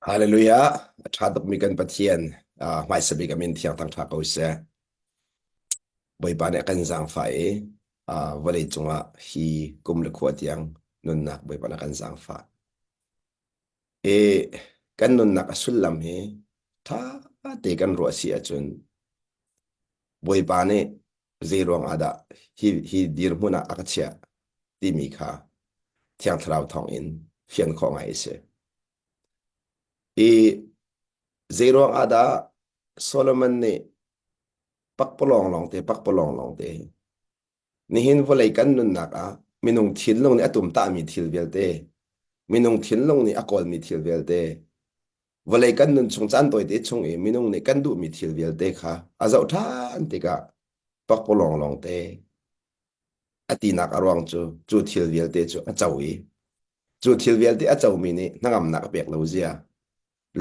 Hallelujah. A ṭha tukmi kan Pathian uh, hmaisa bik a min thiang thangṭha ko seh. Bawipa nih a kan zaangfah i uh, vawlei cungah hi kum le khua tiang nunnak Bawipa nih a kan zaangfah. I kan nunnak a sullam hi ṭha te kan ruah si ahcun Bawipa nih zei ruang ah dah hi, hi dirhmun ah a ka chiah timi kha Thiang Thlarau thawng in fian khawh ngai a si. I zei ruang ah dah Solomon nih pakpalawng lawngte pakpalawng lawngte nihin vawlei kan nunnak ah minung thinlung nih a tumtahmi thil vialte minung thinlung nih a kawlmi thil vialte vawlei kan nun chung caan tawite chung i minung nih kan duhmi thil vialte kha a zoh ṭhan tikah pakpalawng lawngte a tinak a ruang cu cu thil vialte cu a co i cu thil vialte a comi nih hnangamnak a pek lo zia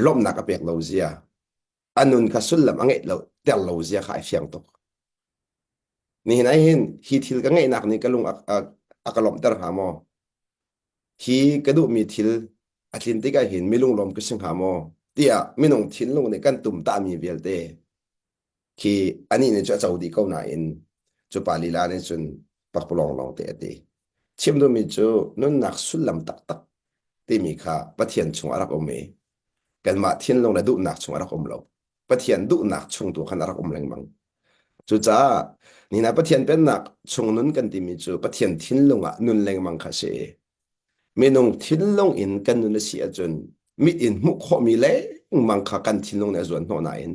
lawmhnak a pek lo zia a nun kha sullam a ngeih lo ter lo zia kha ai fiang tuk nihin ai hin hi thil ka ngeihnak nih ka lung a, a, a ka lawmhter hnga maw hi ka duhmi thil a tlin tikah hin mi lunglawm ka si hnga maw tiah minung thinlung nih kan tumtahmi vialte khi anih nih cu a co dih ko nain cu pa lila nih cun pakpalawng lawng te a ti. Chim duhmi cu nunnak sullam taktak timi kha Pathian chung a rak um i kanmah thinlung le duhnak chung a rak um lo. Pathian duhnak chung tu khan a rak um lengmang. Cucaah nina Pathian pennak chung nun kan timi cu Pathian thinlung ah nun lengmang kha si. Minung thinlung in kan nun a si ahcun mit in hmuh khawhmi lengmang kha kan thinlung nih a zuan hnawh nain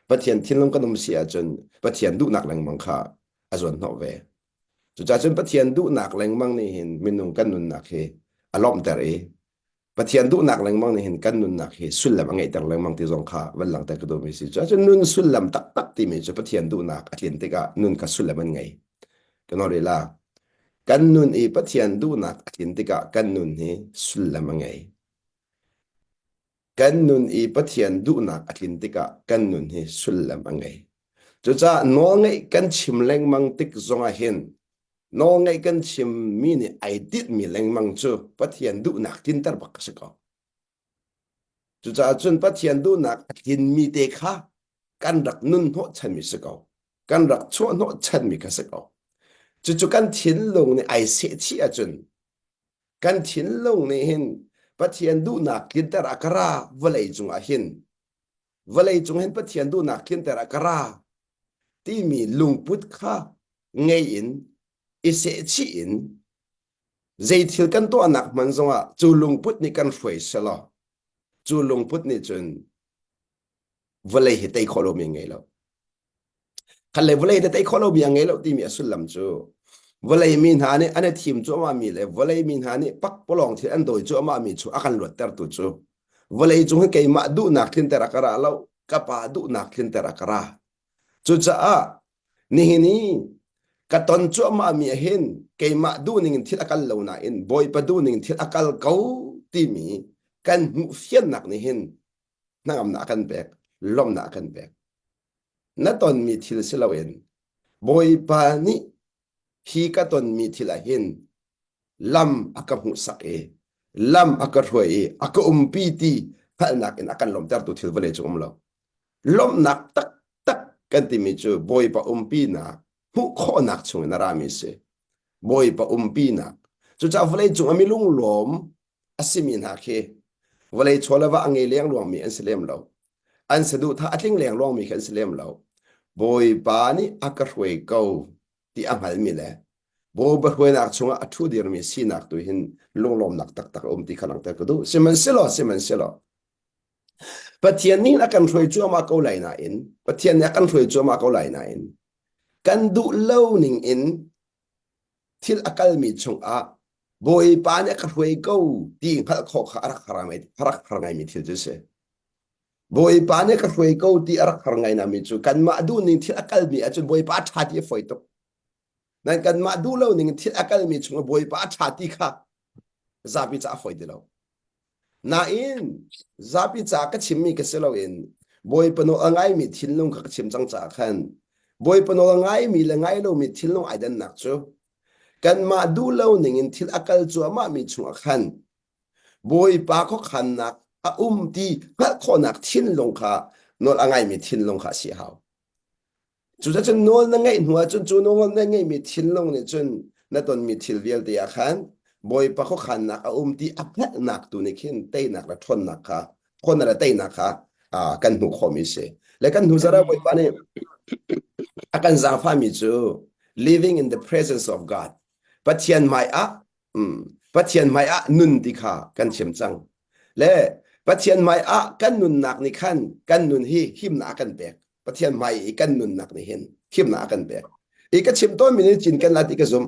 Pathian thinlung kan um si ahcun Pathian duhnak lengmang kha a zuan hnawh ve. Cucaah cun Pathian duhnak lengmang nih hin minung kan nunnak hi a lawmhter i Pathian duhnak lengmang nih hin kan nunnak hi sullam a ngeihter lengmang ti zong kha van langhter ka duhmi si. Cuahcun nun sullam taktak timi cu Pathian duhnak a tlin tikah nun kha sullam an ngei. Kan rih la. Kan nun i Pathian duhnak a tlin tikah kan nun hi sullam a ngei. Kan nun i Pathian duhnak a tlin tikah kan nun hi sullam a ngei. Cucaah nawlngeih kan chim lengmang tik zongah hin Nawlngaih kan chimmi nih ai tinhmi lengmang cu Pathian duhnak tlinter bak a si ko. Cucaah cun Pathian duhnak a tlinmi te kha kan rak nun hnawhchanmi si ko. Kan rak chuah hnawhchanmi kha si ko. Cucu kan thinlung nih ai sehchih ahcun kan thinlung nih hin Pathian duhnak tlinter ah ka ra vawlei cungah hin vawlei cung hin Pathian duhnak tlinter ah ka ra timi lungput kha ngei in i sehchih in zei thil kan tuahnak hman zongah cu lungput nih kan hruai selaw cu lungput nih cun vawlei hi tei khawh lomi ngei lo khat le vawlei na tei khawh lomi a ngei lo timi a sullam cu vawlei mi hna nih an i thim cuahmah mi le vawlei mi hna nih pakpalawng thil an dawi cuahmah mi cu a kan luattertu cu vawlei cung hi keimah duhnak tlinter a ka ra lo ka pa duhnak tlinter a ka ra Cucaah nihin i ka ton cuahmahmi ah hin keimah duhning in thil a kal lo nain Bawipa duhning in thil a kal ko timi kan hmuh fiannak nih hin hnangamnak a kan pek, lawmhnak a kan pek. Na tonmi thil si loin Bawipa nih hi ka tonmi thil ah hin lam a ka hmuhsak i lam a ka hruai i a ka umpi ti hngalhnak in a kan lawmhtertu thil vawlei cung um lo. Lawmhnak taktak kan timi cu Bawipa umpinak hmuh khawhnak chungin a rami si. Bawipa umpinak. Cucaah vawlei cung a milung lawm a simi hna khi vawlei chaw le va a ngei lengluangmi an si lem lo. An saduhthah a tling lengluangmi khi an si lem lo. Bawipa nih a ka hruai ko ti a hngalmi le Bawipa hruainak chungah a ṭhu dirmi sinak tu hin lunglawmnak taktak a um ti kha langhter ka duh. Sihmanhsehlaw, sihmanhsehlaw, Pathian nih a kan hruai cuahmah ko lai nain, Pathian nih a kan hruai cuahmah ko lai nain, kan duh lo ning in thil a kalmi chungah Bawipa nih a ka hruai ko ti hngalh khawh kha a rak har ngai, a rak har ngaimi thil cu a si. Bawipa nih ka hruai ko ti a rak har ngai nami cu kanmah duh ning thil a kalmi ahcun Bawipa a ṭha ti a fawi tuk. Nan kanmah duh lo ning thil a kalmi chungah Bawipa a ṭha ti kha zapi ca a fawi ti lo. Nain zapi ca ka chimmi ka si loin Bawipa nawl a ngaimi thinlung kha ka chim cang caah khan Bawipa nawl a ngaimi le ngai lomi thinlung ai dannak cu kanmah duh lo ning in thil a kal cuahmahmi chungah khan Bawipa khuakhannak. a um ti hngalh khawhnak thinlung kha nawl a ngaimi thinlung kha a si hau. Cucacun nawl na ngeih hnu ahcun cu nawl na ngeihmi thinlung nih cun na tonmi thil vialte ah khan Bawipa khuakhannak a um ti a hngalhnak tu nih khin teinak le ṭhawnnak kha ṭhawnnak le teinak kha kan hmuh khawhmi si. Le kan hnu zarh ah Bawipa nih a kan zaangfahmi cu living in the presence of God Pathian hmai ah Pathian hmai ah nun ti kha kan chim cang. Le Pathian hmai ah kan nunnak nih khan kan nun hi himnak a kan pek. Pathian hmai i kan nunnak nih hin himnak a kan pek. I ka chim tawnmi nih cin kan la ti ka zumh.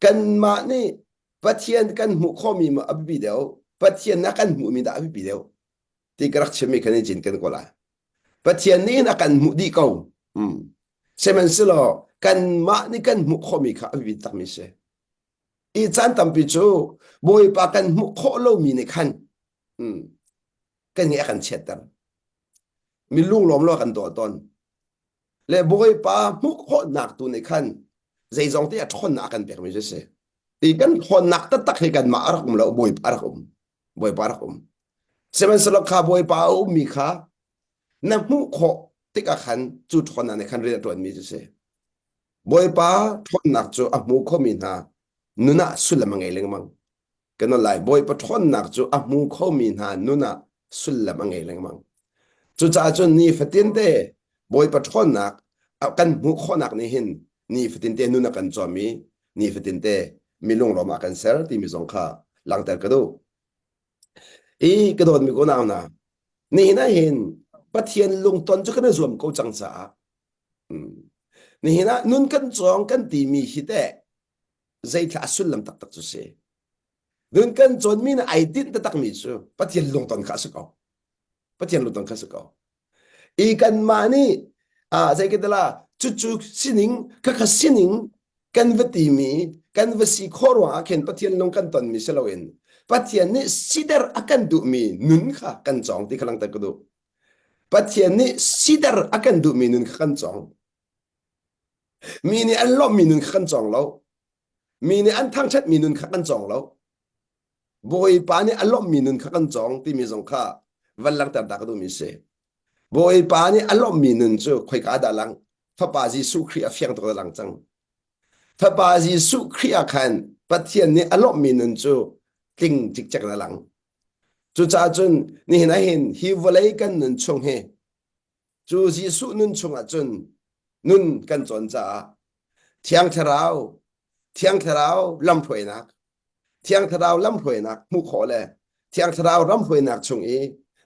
Kanmah nih Pathian kan hmuh khawhmi ma a biapi deuh, Pathian na kan hmuhmi dah a biapi deuh ti ka rak chimmi khan i cin kan ko lai. Pathian nih hin a kan hmuh dih ko. Hmm. Sihmanhsehlaw kanmah nih kan hmuh khawhmi kha a biapi takmi si. I caan tampi cu Bawipa kan hmuh khawh lomi nih khan hmm, kan ngeih a kan chiatter. Mi lunglawm lo a kan daw tawn. Le Bawipa hmuh khawhnak tu nih khan zeizong te a ṭhawnnak a kan pekmi cu si. Ti kan ṭhawnnak taktak hi kanmah a rak um lo, Bawipa a rak um. Bawipa a rak um. Sihmanhsehlaw kha Bawipa a ummi kha na hmuh khawh tikah khan cu ṭhawnnak nih khan rian a ṭuanmi cu si. Bawipa ṭhawnnak cu a hmu khomi hna nun ah sullam a ngei lengmang. Kan lai Bawipa ṭhawnnak cu a hmu khomi hna nun ah sullam a ngei lengmang. Cucaah cun nifatin te Bawipa ṭhawnnak kan hmuh khawhnak nih hin nifatin te nun a kan cawm i nifatin te mi lunglawm ah kan ser timi zong kha langhter ka duh. I ka dawtmi ko nau hna, nihin ah hin Pathian lungton cu kan i zuam ko cang caah Nihin ah nun kan cawng kan timi hi teh zeithla a sullam taktak cu si. Nun kan cawnmi na ai dinh taktakmi cu Pathian lungton kha a si ko. Pathian lungton kha a si ko. I kanmah nih ah zei ka tila cucu sining khakha sining kan va timi kan va si khawh ruangah khin Pathian lung kan tonmi si loin Pathian nih sider a kan duhmi nun kha kan cawng ti kha langhter ka duh. Pathian nih siter a kan duhmi nun kha kan cawng. Mi nih an lawmhmi nun kha kan cawng lo. Mi nih an thangṭhatmi nun kha kan cawng lo. Bawipa nih a lawmhmi nun kha kan cawng timi zong kha van langhter ta ka duhmi si. Bawipa nih a lawmhmi nun cu khoika dah lang? Fapa Jesuh Khrih a fiang tuk a lang cang. Fapa Jesuh Khrih ah khan Pathian nih a lawmhmi nun cu tling cikcek in a lang. Cucaah cun nihin ah hin hi vawlei kan nun chung hi cu Jesuh nun chungah cun nun kan cawn caah Thiang Thlarau Thiang Thlarau lamhruainak Thiang Thlarau lamhruainak hmuh khawh le Thiang Thlarau ramhruainak chung i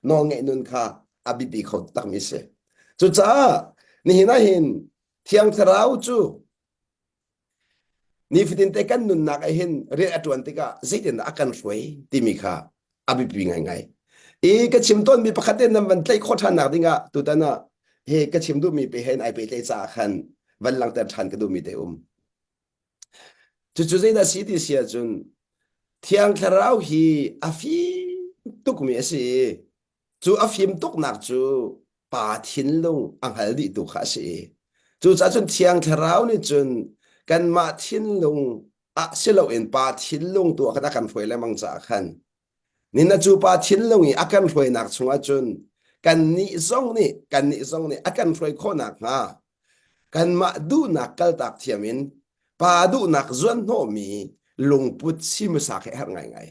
nawlngeih nun kha a biapi kho takmi si. Cucaah nihin ah hin Thiang Thlarau cu Nifatin te kan nunnak ah hin rian a ṭuan tikah zeitindah a kan hruai timi kha a biapi ngaingai. I ka chim tawnmi pakhat te nan van tlaih khawh ṭhannak dingah tutan ah hi ka chim duhmi pe he ai pehtlaih caah khan van langhter ṭhan ka duhmi te um. Cucu zeidah si ti si ahcun Thiang Thlarau hi a fim tukmi a si i Cu a fim tuknak cu pa thinlung a hngal dihtu kha a si i cucaah cun Thiang Thlarau nih cun kanmah thinlung ah si loin pa thinlung tu ah khan a kan hruai lengmang caah khan nina cu pa thinlung i a kan hruainak chungah cun kannih zong nih kannih zong nih a kan hruai khawhnak hnga kanmah duhnak kaltak thiam in pa duhnak zuanhnawhmi lungput si hmasa khi a herh ngaingai.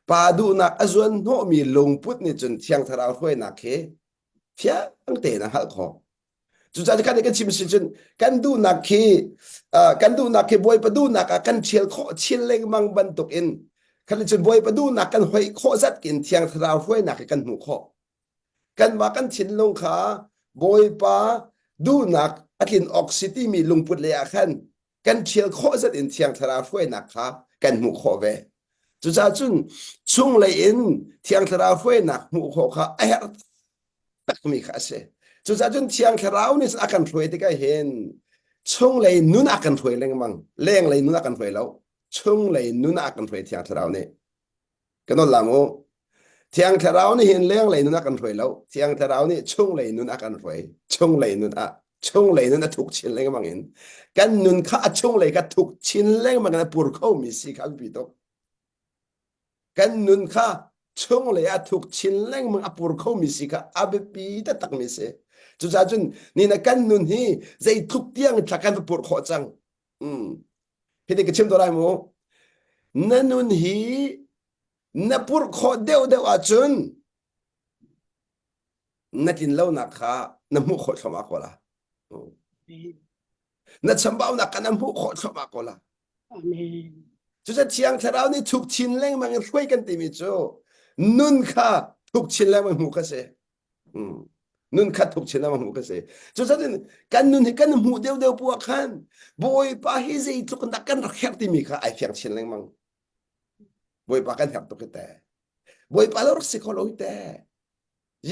Pa duhnak a zuanhnawhmi lungput nih cun Thiang Thlarau hruainak hi fiang tein a hngalh khawh. Cucaah kan kan chim si cun kan duhnak khi kan duhnak khi Bawipa duhnak ah kan thial khawh chin lengmang bantuk in khan cun Bawipa duhnak kan hoih khawh zat in Thiang Thlarau hruainak hi kan hmuh khawh. Kanmah kan thinlung kha Bawipa duhnak a tlin awk si timi lungput lei ah khan kan ṭhial khawh zat in Thiang Thlarau hruainak kha kan hmuh khawh ve. Cucaah cun chunglei in Thiang Thlarau hruainak hmuh khawh kha a herh takmi kha a si. Cucaah cun Thiang Thlarau nih a kan hruai tikah hin chunglei nun a kan hruai lengmang, lenglei nun a kan hruai lo. Chunglei nun a kan hruai Thiang Thlarau nih. Kan nawl lang u. Thiang Thlarau nih hin lenglei nun a kan hruai lo. Thiang Thlarau nih chunglei nun a kan hruai. Chunglei nun ah chunglei nun a thuk chin lengmang in kan nun kha a chunglei kha thuk chin lengmang in a pur khomi si kha a biapi tuk. Kan nun kha Chunglei ah thuk chin lengmang a pur khomi si kha a biapi taktakmi si. Cucaah cun ni na kan nun hi zeitluk tiang thla kan va purh khawh cang. Mm. Hi ka chim to lai mu. Na nun hi na purh khawh deuhdeuh ahcun na tlin lonak kha na hmuh khawh thluahmah ko la. Na chambaunak kha na hmuh khawh thluahmah ko la. Amen. Cucu Thiang Thlarau nih thuk chin lengmang in hruai kan timi cu nun kha thuk chin lengmang hmuh kha si. Nun kha thuk chin lengmang hmuh kha si. Cucaah kan nun hi kan hmuh deuhdeuh pu ah khan Bawipa hi zeitluk in dah kan rak herh timi kha ai fiang chin lengmang. Bawipa kan herh tuk hi te. Bawipa lo rak si kho lo hi te.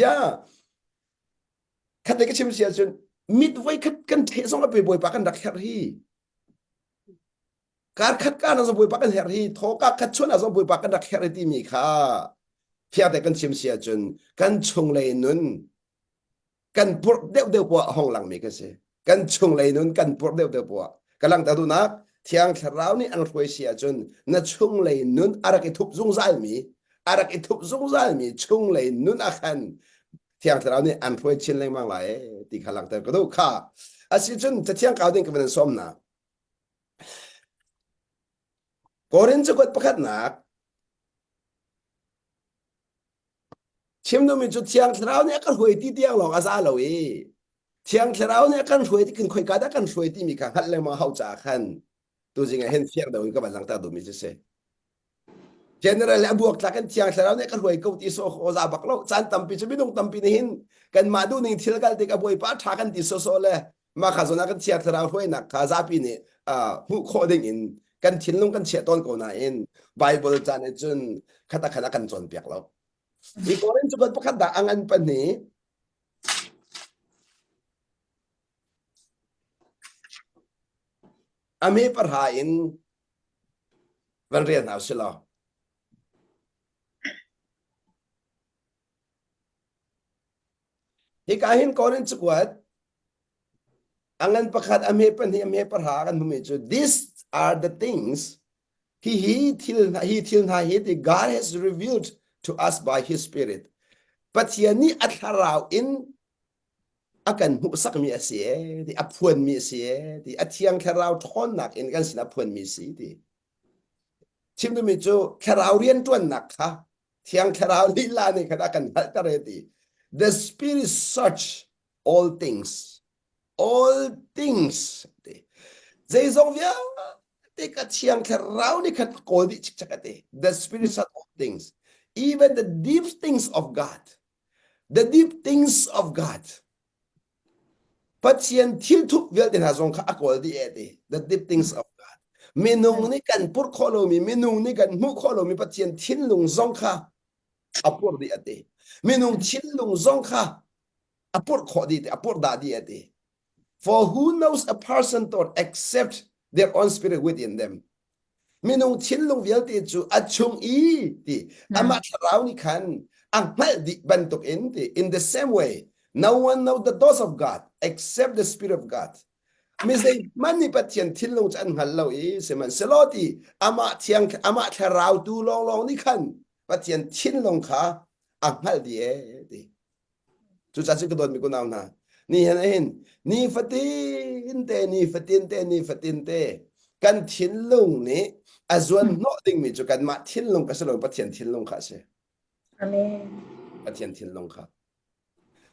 Ya. Khat ka chim si ahcun mit voi khat kan theh zong a pe Bawipa kan rak herh hi. Kar khat ka na zong Bawipa kan herh hi thaw ka khat chuan ah zong Bawipa kan rak herh hi timi kha fiang te kan chim si ahcun kan chunglei nun kan purh deuh deuh poah hong langmi kan si. Kan chunglei nun kan purh deuh deuh poah ka langhter duhnak Thiang Thlarau nih an hruai si ahcun na chunglei nun a rak i thup zungzalmi a rak i thup zungzalmi chunglei nun ah khan Thiang Thlarau nih an hruai chin lengmang lai ti kha langhter ka duh kha. Asicun Cathiang kau ding ka van in sawm na. Korin cakuat pakhatnak chim duhmi cu Thiang Thlarau nih a ka hruai ti tiang lawng a za lo i Thiang Thlarau nih a kan hruai ti kan khoika dah kan hruai timi kha hngalh lengmang hau caah khan tuzing ah hin fiang deuh in ka van langhter duhmi cu si. General le a buaktlak in Thiang Thlarau nih ka hruai ko ti sawh aw za bak lo. Caan tampi cu minung tampi nih hin kanmah duhning thil kal tik a Bawipa ṭha kan ti sawsawh le mah kha zawn ah kan Thiang Thlarau hruainak kha zapi nih hmuh khawh ding in kan thinlung kan chiah tawn ko nain Bible caan ah cun khat a khat a kan cawnpiak lo. Hi Korin cu pakhat dah a ngan pahnih a me pahra in van rel hna usih law. Hika hin Korin cakuat a ngan pakhat a hme pahnih a hme pahra kan hmumi cu these are the things hi hi thil hna hi thil hna hi ti God has revealed to us by his spirit Pathian nih a thlarau in a kan hmuhsakmi a si ee ti a phuanmi a si ee ti a thiang thlarau ṭhawnnak in kan sin a phuanmi a si ti chim duhmi cu thlarau rianṭuannak kha thiang thlarau lila nih khan a kan hngalhter e ti the spirit search all things all things ti zeizong vialte ka thiang thlarau nih khan a kawl dih cikcek a ti the spirit search all things even the deep things of God The deep things of God. Pathian thil thup vialte hna zong kha a kawl dih e ti. The deep things of God. Minung nih kan purh khawh lomi, minung nih kan hmuh khawh lomi Pathian thinlung zong kha a purh dih a ti. Minung thinlung zong kha a purh khawh dih ti, a purh dah dih a ti. For who knows a person thought except their own spirit within them? Minung thinlung vialte cu a chung i ti amah thlarau nih khan a hngalh dih bantuk in ti in the same way no one knows the thoughts of God except the spirit of God. Mi zeihmanh nih Pathian thinlung cu an hngal lo i sihmanhsehlaw ti amah thiang amah thlarau tu lawnglawng nih khan Pathian thinlung kha a hngalh dih ee ti. Cucaah cu ka dawtmi kunau hna, ni hin hin nifatin te nifatin te nifatin te kan thinlung nih a zuan hnawh dingmi cu kanmah thinlung ka si lo Pathian thinlung kha a si. Amen. Pathian thinlung kha.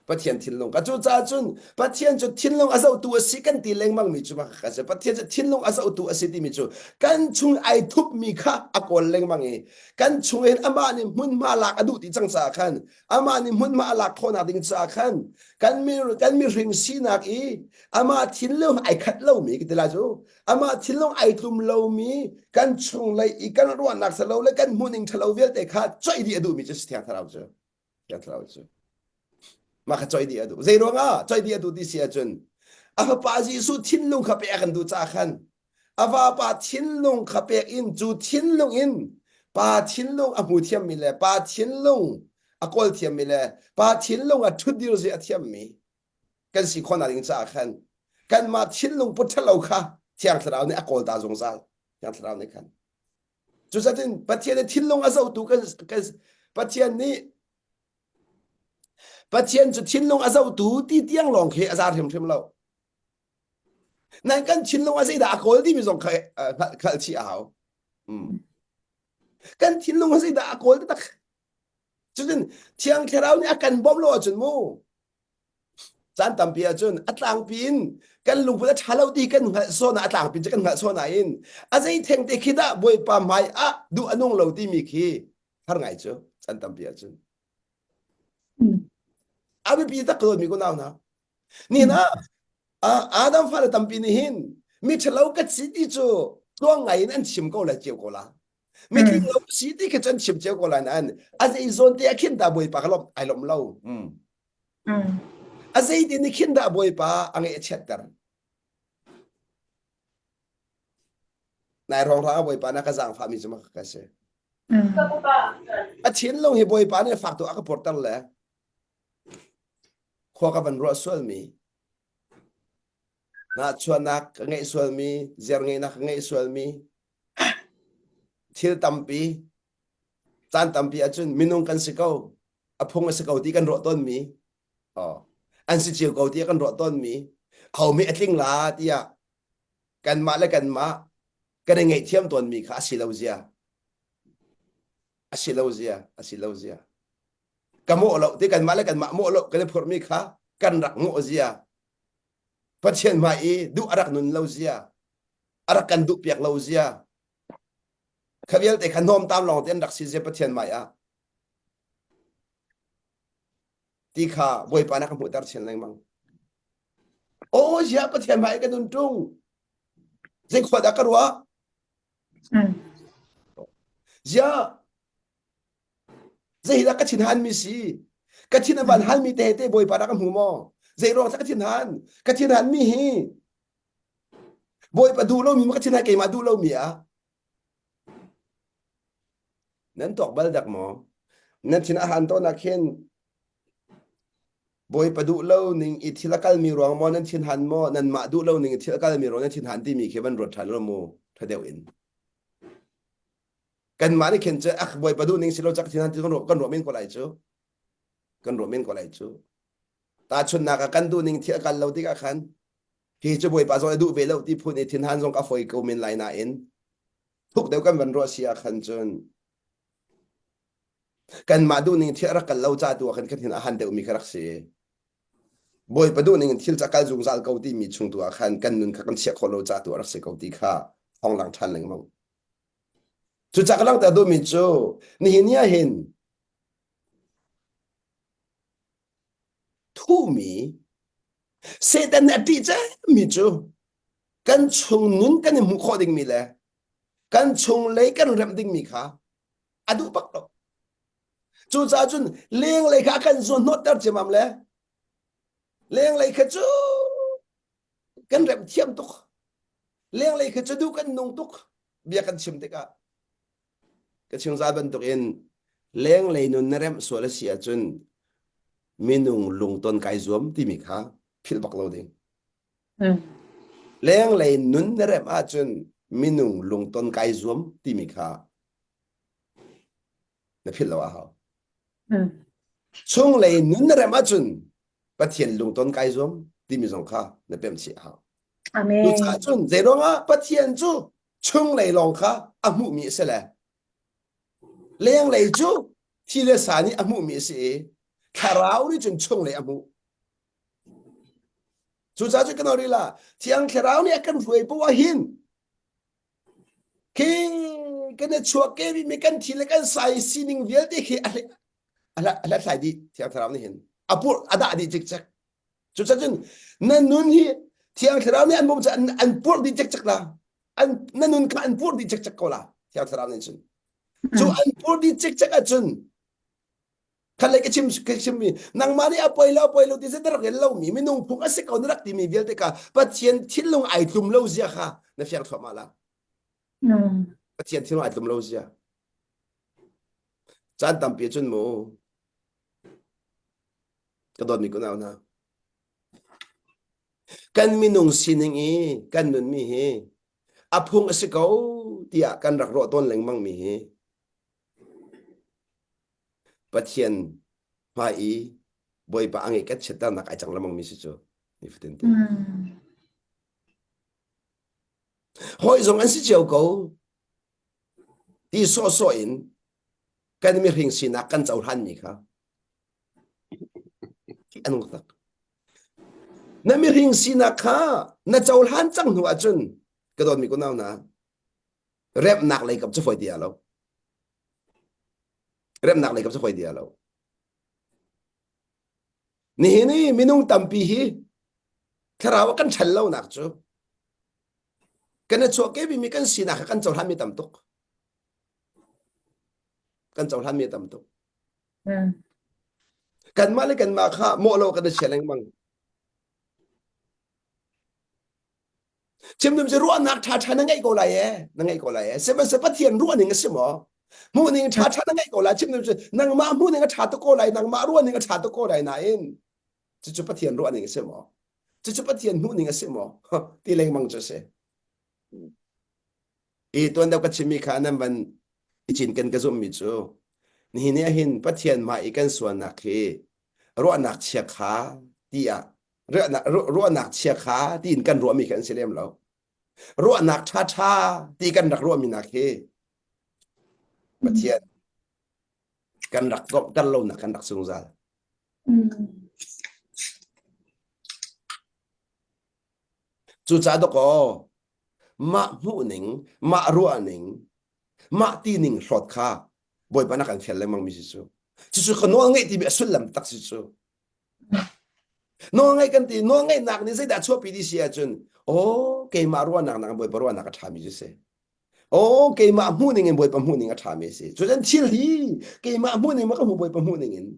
Pathian thinlung kha. Cucaah cun Pathian cu thinlung a zohtu a si kan ti lengmang mi cu ka si. Pathian cu thinlung a zohtu a si timi cu kan chung ai thupmi kha a kawl lengmang i kan chung in amah nih hmunhma lak a duh ti cang caah khan amah nih hmunhma a lak khawhnak ding caah khan kan mi kan mihring sinak i amah thinlung ai khat lomi ka ti lai cu amah thinlung ai tlum lomi kan chunglei i kan ruahnak thalo le kan hmuhning thalo vialte kha coih dih a duhmi cu thiang thlarau cu thiang thlarau cu mah kha coih dih a duh zei ruangah coih dih a duh ti si ahcun a fapa Jesuh thinlung kha pek a kan duh caah khan A vapa thinlung kha pek in cu thinlung in pa thinlung a hmu thiammi le pa thinlung a kawl thiammi le pa thinlung a ṭhutdir zia a thiammi kan si khawhnak ding caah khan kanmah thinlung put ṭhalo kha Thiang Thlarau nih a kawl ta zungzal. Thiang Thlarau nih khan. Cucaah Pathian nih thinlung a zohtu kan, kan. Pathian nih Pathian cu thinlung a zohtu ti tiang lawng khi a za hrimhrim lo. Nan kan thinlung a zeidah a kawl timi zong kha hngalh chih a hau. Kan thinlung a zeidah a kawl taktak. Cutin Thiang Thlarau nih a kan bawmh lo ahcun mu caan tampi ahcun a tlangpi in kan lungput a ṭha lo ti kan hngalh sawh na a tlangpi cu kan hngalh sawh nain a zei theng te khi dah Bawipa hmai ah duh a nung lo timi khi har ngai cu caan tampi ahcun. A biapi tak ko mi ko nau hna. Nihin ah Adam fale tampi nih hin mi ṭhalo ka si ti cu tluang ngai in an chim ko le cio ko la. Mi tling lo si ti khi cu an chim cio ko la nain a zei zawn te ah khin dah Bawipa ka lawmh ai lawmh lo. A zei te nih khin dah Bawipa a ngeih a chiatter. Nai rong rang Bawipa na ka zaangfah mi cu ma ka si. A thinlung hi Bawipa nih fak tu a ka porter le khua ka van ruah sualmi nahchuahnak ka ngeih sualmi ziar ngeihnak ka ngeih sualmi thil tampi caan tampi ahcun minung kan si ko a phung a si ko ti kan ruah tawnmi oh an si cio ko ti kan ruah tawnmi homi a tling la tiah kanmah le kanmah kan i ngaihthiam tawnmi kha a si lo zia a si lo zia a si lo zia ka mawh lo ti kanmah le kanmah mawh lo kan i phurhmi kha kan rak mawh zia Pathian hmai i duh a rak nun lo zia a rak kan duh piak lo zia kha vialte kha hnawmtam lawng te an rak si zia Pathian hmai ah ti kha Bawipa na ka hmuhter chin lengmang aw zia Pathian hmai ka nun ṭung zei khua dah ka ruah zia Zeidah ka thin hanmi si? Ka thin a van halmi te te Bawipa dah ka hmu maw? Zei ruang ka thin han? Ka thin hanmi hi Bawipa duh lomi ma ka thin han keimah duh lomi ah? Nan tuak bal dak maw? Nan thin a han tawn ah khin Bawipa duh lo ning i thil a kalmi ruang maw nan thin han maw? Nanmah duh lo ning i thil a kalmi ruang nan thin han timi khi van ruat ṭhan lo mu ṭha deuh in. Kanmah nih khin cu ak bawipa duh ning si lo cak thin han ti kan ruah kan ruah men ko lai cu. Kan ruah men ko lai cu. Tahchunnak ah kan duh ning thil a kal lo tikah khan hi cu bawipa zong a duh ve lo ti phun i thinhan zong ka foi ko men lai nain thuk deuh kan van ruah si ah khan cun kanmah duh ning thil a rak kal lo ca tu ah khan kan thin a han deuh mi kha rak si. Bawipa duh ning in thil ca kal zungzal ko ti mi chung tu ah khan kan nun kha kan chiah khawh lo ca tu a rak si ko ti kha thawng lang ṭhan lengmang. Cucaah ka langhter duhmi cu nihin ni ah hin thuhmi Satan nih a ṭih cemmi cu kan chung nun kan i hmuh khawh dingmi le kan chunglei kan remh dingmi kha a duh bak lo. Cucaah cun lenglei kha a kan zuanhnawhter ciammam le lenglei kha cu kan remh thiam tuk lenglei kha cu duh kan nung tuk bia kan chim tikah ka chimzal bantukin lenglei nun na remh sual a si ahcun minung lungton kai zuam timi kha philh bak lo ding lenglei nun na remh ahcun minung lungton kai zuam timi kha na philh lo a hau chunglei nun na remh ahcun Pathian lungton kai zuam timi zong kha na pemh chih a hau. Amen. Cucaah cun zeiruangah Pathian cu chunglei lawng kha a hmuhmi a si le lenglei cu thi le sa nih a hmuhmi a si i thlarau nih cun chunglei a hmuh. Cucaah cun kan rila Thiang Thlarau nih a kan hruai poah hin khi kan i chuak ke mi kan thi le kan sai sining vialte khi a a hlathlai dih Thiang Thlarau nih hin a pur a dah dih cikcek cucun cun na nun hi Thiang Thlarau nih an bawm an an pur dih cikcek la an na nun kha an pur dih cikcek ko la Thiang Thlarau nih cun cu an pur dih cikcek ahcun khalei ka chim ka chimmi nangmah nih a poi lo poi lo ti na rak rel lomi minung phung a si ko na rak timi vialte kha Pathian thinlung ai tlum lo zia kha na fiang thluahmah la Pathian thinlung ai tlum lo zia Caan tampi cun mu ka dawtmi kunau hna kan minung sining i kan nunmi hi a phung a si ko tiah kan rak ruah tawn lengmang mi hi. Pathian hmai i Bawipa a ngeih kan chiatternak ai cang lengmang mi si cu nifatin te. Mm. Hawi zong an si cio ko. Ti sawhsawh in kan mihring sinak kan cohlanmi kha a nung tak. Na mihring sinak kha na cohlan cang hnu ahcun ka dawtmi kunau hna remnak lei kap cu fawi ti lo. Remnak lei kap cu fawi ti lo. Nihin i minung tampi hi thlarau ah kan ṭhan lonak cu kan i chuahkehmi kan sinak kha kan cohlanmi tam tuk. Kan cohlanmi tam tuk. Kanmah le kanmah kha mawh lo kan i chia lengmang. Chim dum cu ruahnak ṭhaṭha na ngeih ko lai e, na ngeih ko lai e. Sihmanhsehlaw Pathian ruah ning a si maw? Hmuh ning ṭhaṭha na ngeih ko lai. Chim dum cu nangmah hmuh ning a ṭha tuk ko lai, nangmah ruah ning a ṭha tuk ko lai nain cucu Pathian ruah ning a si maw? Cucu Pathian hmuh ning a si maw? Ti lengmang cu a si. I tuan deuh ka chimmi kha nan van i cinken ka zumhmi cu nihin ni ahhin Pathian hmai i kan sualnak hi ruahnak chia kha tiah ruahnak ruahnak chia kha tiin kan ruahmi khi an si lem lo. Ruahnak ṭhaṭha ti kan rak ruahmi nak hi Pathian kan rak komhter lonak kan rak zungzal. Cucaah dawkaw mah hmuhning, mah ruahning, mah tining hlawt kha Bawipa na kan fial lengmang mi si cu. Cucu ka nawl ngeih timi a sullam tak si cu. Nawl ngeih kan ti, nawl ngeihnak nih zeidah chuahpi ti si ahcun, aw keimah ruahnak nak Bawipa ruahnak a ṭhami cu si. Aw keimah hmuhning in Bawipa hmuhning a ṭhami a si. Cucun thil hi keimah hmuhning ma ka hmuh Bawipa hmuhning in.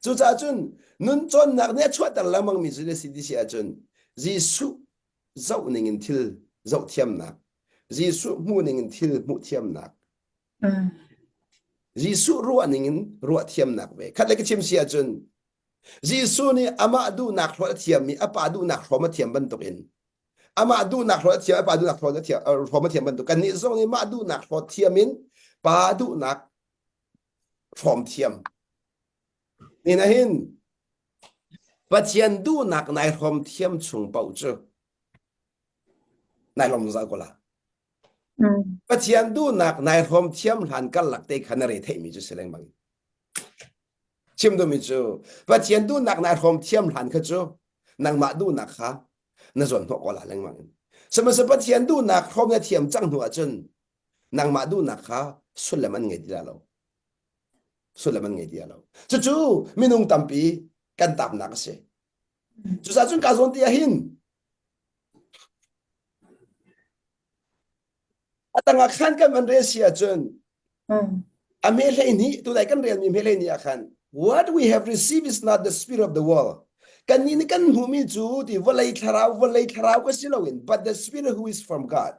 Cucaah cun nun cawnnak nih a chuahter lengmang mi cu na si ti si ahcun Jesuh zoh ning in thil zoh thiamnak, Jesuh hmuh ning in thil hmuh thiamnak, Jesuh ruah ning in ruah thiamnak ve. Khat le ka chim si ahcun Jesuh nih amah duhnak hlawt a thiam i a pa duhnak hrawm a thiam bantukin amah duhnak hlawt a thiam a pa duhnak hlawt a thiam hrawm a thiam bantuk kannih zong nih mah duhnak hlawt thiam in pa duhnak hrawm thiam. Ni na hin Pathian duhnak nai hrawm thiam chung paoh cu nai lawm zungzal ko la. Pathian duhnak nai hrawm thiam hlan karlak te kha na re theihmi cu si lengmang. Chim duhmi cu Pathian duhnak nai hrawm thiam hlan kha cu nangmah duhnak kha na zawn hnawh ko la lengmang. Sihmanhsehlaw Pathian duhnak hrawm na thiam cang hnu ahcun nangmah duhnak kha sullam an ngei ti la lo. Sullam an ngei ti lo. Cucu minung tampi kan tapnak a si. Cucaah cun ka zawn ti ah hin a tangah khan kan van rel si ahcun a me 12 tunai kan relmi me 12 ah khan what we have received is not the spirit of the world kannih nih kan hmuhmi cu ti vawlei thlarau vawlei thlarau ka si loin but the spirit who is from God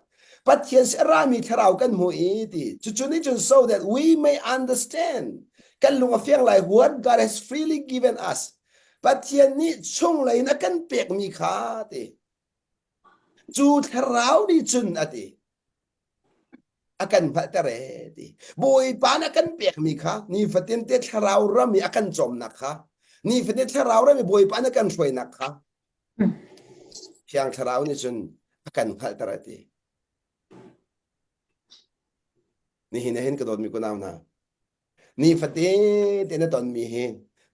Pathian si a rami thlarau kan hmu i ti cucu nih cun so that we may understand kan lung a fiang lai what God has freely given us Pathian nih chunglei in a kan pekmi kha ti Cu thlarau nih cun a ti. A kan hngalhter ee ti. Bawipa nih a kan pekmi kha nifatin te thlarau ram i a kan cawmnak kha nifatin thlarau ram i Bawipa nih a kan hruainak kha Thiang Thlarau nih cun a kan hngalhter a ti. Nihin ah hin ka dawtmi kunau hna nifatin te na tonmi hi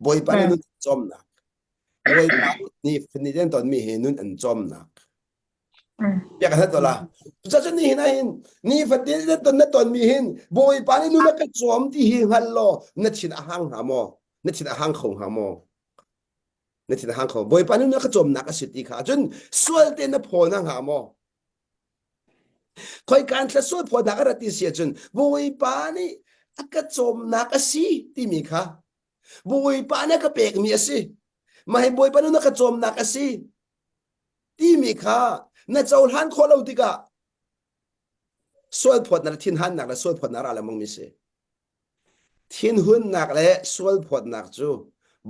Bawipa nih nun cawmnak Bawipa nih nifatin na tonmi hi nun an cawmnak Bia ka to la. Cucaah ni hin hin nifatin na ton na tonmi hin Bawipa nih nun a ka cawm ti hi hngal law na thin a hang hnga maw? Na thin a hang kho hnga maw? Na thin a hang kho. Bawipa nih nun a ka cawmnak a si ti kha cun sual te na phaw na hnga maw? Khoikaan thla sual phawnak a rat ti si ahcun Bawipa nih a ka cawmnak a si timi kha Bawipa nih a ka pekmi a si. Mah hi Bawipa nih na ka cawmnak a si timi kha na cohlan khawh lo tikah sualphawtnak le thinhannak le sualphawtnak ra lengmang mi si. Thinhunnak le sualphawtnak cu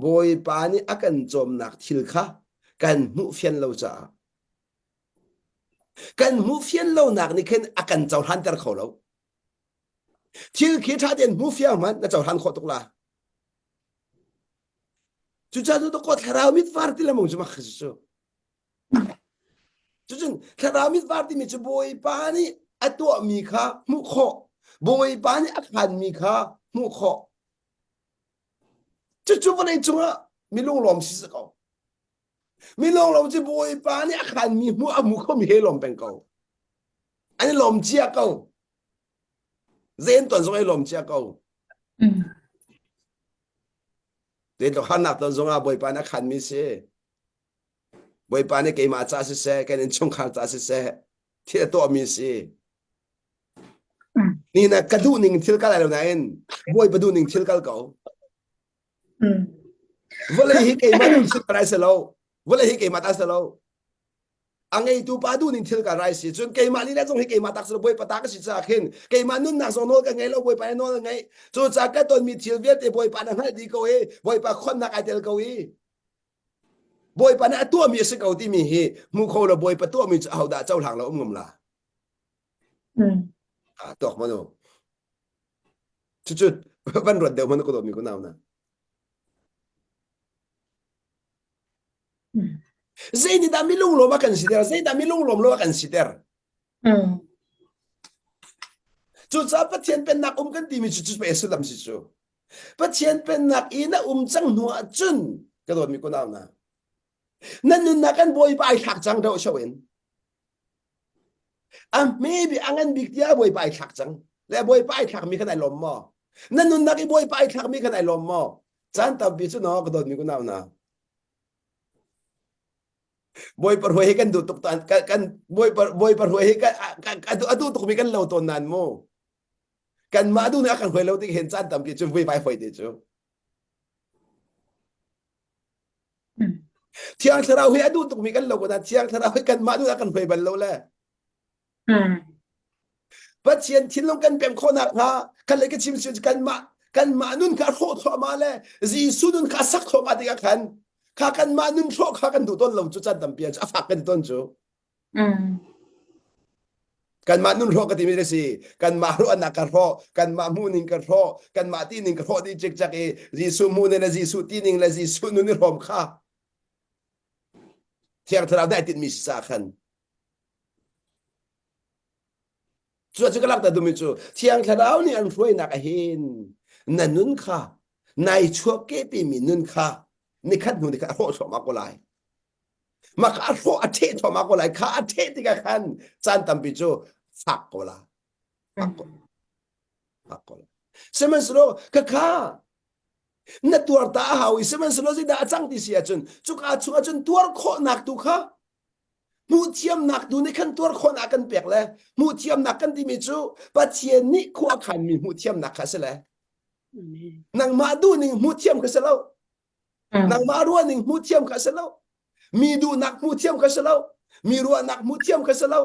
Bawipa nih a kan cawmnak thil kha kan hmuh fian lo caah Kan hmuh fian lonak nih khin a kan cohlanter kho lo. Thil khi ṭha tein hmu fiang hmanh na cohlan khawh tuk la. Cucaah cu ko thlarau mit var ti lemong cu mak cu. Cucun thlarau mit var timi cu Bawipa nih a tuahmi kha hmuh khawh. Bawipa nih a khanmi kha hmuh khawh. Cucu vawlei cungah mi lunglawm si ko. Mi lunglawm cu Bawipa nih a khanmi hmuh a hmu khomi he lawm peng ko. An i lawm cia ko. Zen ton zong ai lawm cia ko. Zeitluk harnak ton zongah Bawipa nih a khanmi si. Bawipa nih keimah ca siseh, kan innchungkhar ca siseh, thil a tuahmi si. Ni na ka duh ning thil kal ai lo nain Bawipa duh ning thil kal ko. Vawlei hi keimah duh thil kal ai si lo. Vawlei hi keimah ta si lo. A ngeitu pa duh ning thil ka rai si cun keimah lila zong hi keimah tak si lo Bawipa ta ka si caah khin keimah nunnak zong nawl ka ngei lo Bawipa nih nawl a ngeih. Cucaah ka tonmi thil vialte Bawipa na hngalh dih ko i Bawipa khonnak ai tel ko i Bawipa nih a tuahmi a si ko timi hi hmu kho lo Bawipa tuahmi cu ahodah cohlang lo um ngam la. Ah, tuak manu. Cucu van ruat deuh hmanh ka dawtmi ku nau na. Zei nih dah mi lunglawm a kan siter? Zei dah mi lunglawm lo a kan siter? Cucaah Pathian pennak um kan timi cu cu pe sullam si cu. Pathian pennak i na um cang hnu ah cun ka dawtmi ku nau na. Na nunnak kan Bawipa ai thlak cang do sho in. A hme bik a ngan bik tiah Bawipa ai thlak cang. Le Bawipa ai thlakmi khan ai lawm maw? Na nunnak i Bawipa ai thlakmi khan ai lawm maw? Caan tampi cu no ka dawtmi ku nau na. Bawipa hruai hi kan duh tuk tan kan kan Bawipa Bawipa hruai hi kan a duh tukmi kan lo tawn nan mu. Kanmah duh nih a kan hruai lo tik hin caan tampi cu vui vai hoi te cu. Thiang Thlarau hi a duh tukmi kan lo ko na Thiang Thlarau hi kanmah duh a kan hruai bal lo le. Pathian thinlung kan pem khawhnak hnga kan le ka chim si kanmah kanmah nun kha hrawh thluahmah le Jesuh nun kha sak thluahmah tikah khan kha kanmah nun hrawh kha kan duh tawn lo cu caan tampi a fak kan tawn cu. Kanmah nun hrawh ka timi a si. Kanmah ruahnak ka hrawh, kanmah hmuhning ka hrawh, kanmah tining ka hrawh dih cikcek i Jesuh hmuhning le Jesuh tining le Jesuh nun i hrawm kha Thiang Thlarau nih ai tinhmi si caah khan Cu cu ka langhter duhmi cu Thiang Thlarau nih an hruainak ahin na nun kha nai chuahkehpimi nun kha nikhat hnu nikhat a hrawh thluahmah ko lai. Mah kha a hrawh a ṭheh thluahmah ko lai. Kha a ṭheh tikah khan caan tampi cu fak ko la. Fak ko. Fak ko la. Sihmanhsehlaw ka kha na tuar ta a hau i sihmanhsehlaw zeidah a cang ti si ahcun cuka chung ahcun tuar khawhnak tu kha hmuhthiamnak tu nih khan tuar khawhnak kan pek le hmuhthiamnak kan timi cu Pathian nih khua khanmi hmuhthiamnak kha a si le nangmah duhning hmuhthiam kha si lo Nangmah ruahning hmuh thiam kha si lo. Mi duhnak hmuh thiam kha si lo. Mi ruahnak hmuh thiam kha si lo.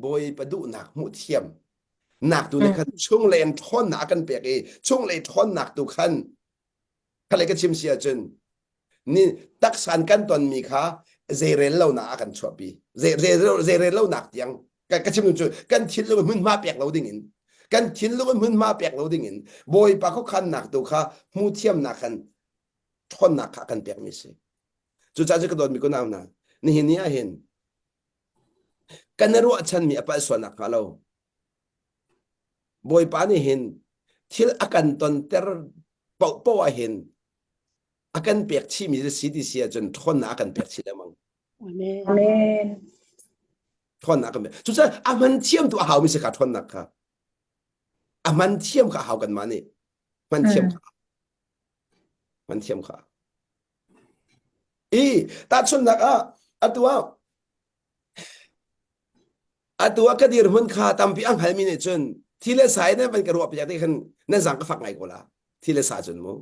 Bawipa duhnak hmuh thiam nak tu nih khan chunglei in ṭhawnnak a kan pek i chunglei ṭhawnnak tu khan khalei ka chim si ahcun ni taksan kan tonmi kha zeirel lonak a kan chuahpi zeirel lonak tiang ka chim cu kan thinlung hmunhma pek lo ding in kan thinlung hmunhma pek lo ding in bawipa khuakhannak tu kha hmu thiamnak khan ṭhawnnak kha kan pekmi si cucaah cu ka dawtmi ko nau hna nihin ni ah hin kan i ruahchanmi a palh sualnak hnga lo bawipa nih hin thil a kan tonter paohpaoh ah hin a kan pek chihmi si ti si ahcun ṭhawnnak a kan pek chih lengmang. Amen. Ṭhawnnak kan pek. Cucaah a hman thiam tu a haumi si kha ṭhawnnak kha. A hman thiam kha a hau kanmah nih. Hman thiam kha. Hman thiam kha. I tahchunhnak ah atu ah atu ah ka dirhmun kha tampi a hngalmi nih cun thi le sa in nan van ka ruah piak ti khan nan zang ka fak ngai ko la thi le sa cun mu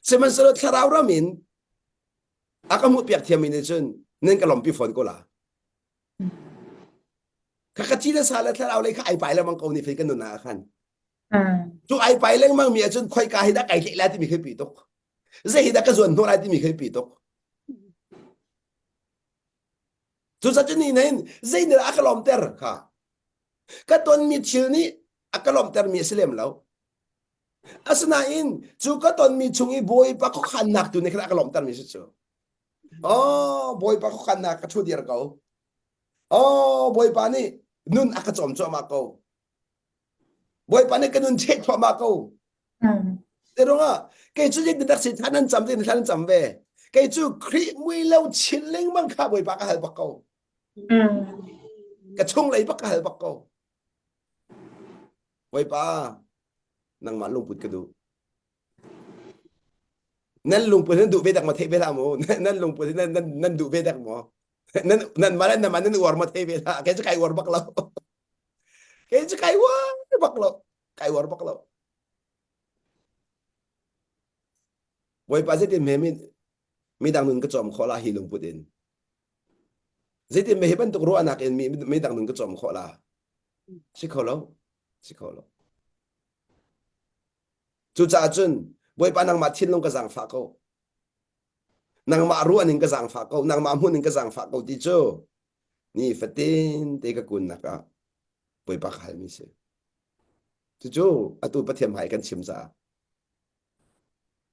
sihmanhsehlaw thlarau ram in a ka hmuh piak thiammi nih cun nan ka lawmpi fawn ko la ka ka thi le sa le thlarau lei kha ai pai lengmang ko ni fei kan nun ah khan cu ai pai lengmang mi ahcun khoika hi dah kai hleh lai timi khi pi tuk zei hi dah ka zuan hnawh lai timi khi pi tuk Cucaah cu ni nain zeinih a ka lawmter kha ka tonmi thil nih a ka lawmtermi a si lem lo. Asinain cu ka tonmi chung i Bawipa khuakhannak tu nih khan a ka lawmhtermi si cu. Oh, Bawipa khuakhannak ka ṭhu dir ko. Oh, Bawipa nih nun a ka cawm cuahmah ko. Bawipa nih ka nun cheh thluahmah ko. Te ruangah kei cu zeitin dak si thla nan cam tin thla nan cam ve. Kei cu Khrih mui lo chin lengmang kha Bawipa ka hal bak ko. Ka chung lei bak ka hal bak ko. Bawipa nangmah lungput ka duh. Nan lungput nan duh ve dak ma theih ve hlah mu. Nan lungput nan nan nan duh ve dak maw? Nan nan mah le nan mah nan uar ma thei ve hlah. Kei cu kai uar bak lo. Kei cu kai uar bak lo. Kai uar bak lo. Bawipa zeitin hme mi midang nun ka cawm khawh la hi lungput in. Zeitin me hi bantuk ruahnak in mi midang nun ka cawm khawh la. Si kho lo. Si kho lo. Cucaah cun Bawipa nangmah thinlung ka zaangfah ko. Nangmah ruahning ka zaangfah ko. Nangmah hmuhning ka zaangfah ko ti cu ni fatin te ka kunnak ah Bawipa ka halmi si. Cucu atu Pathian hmai kan chim caah.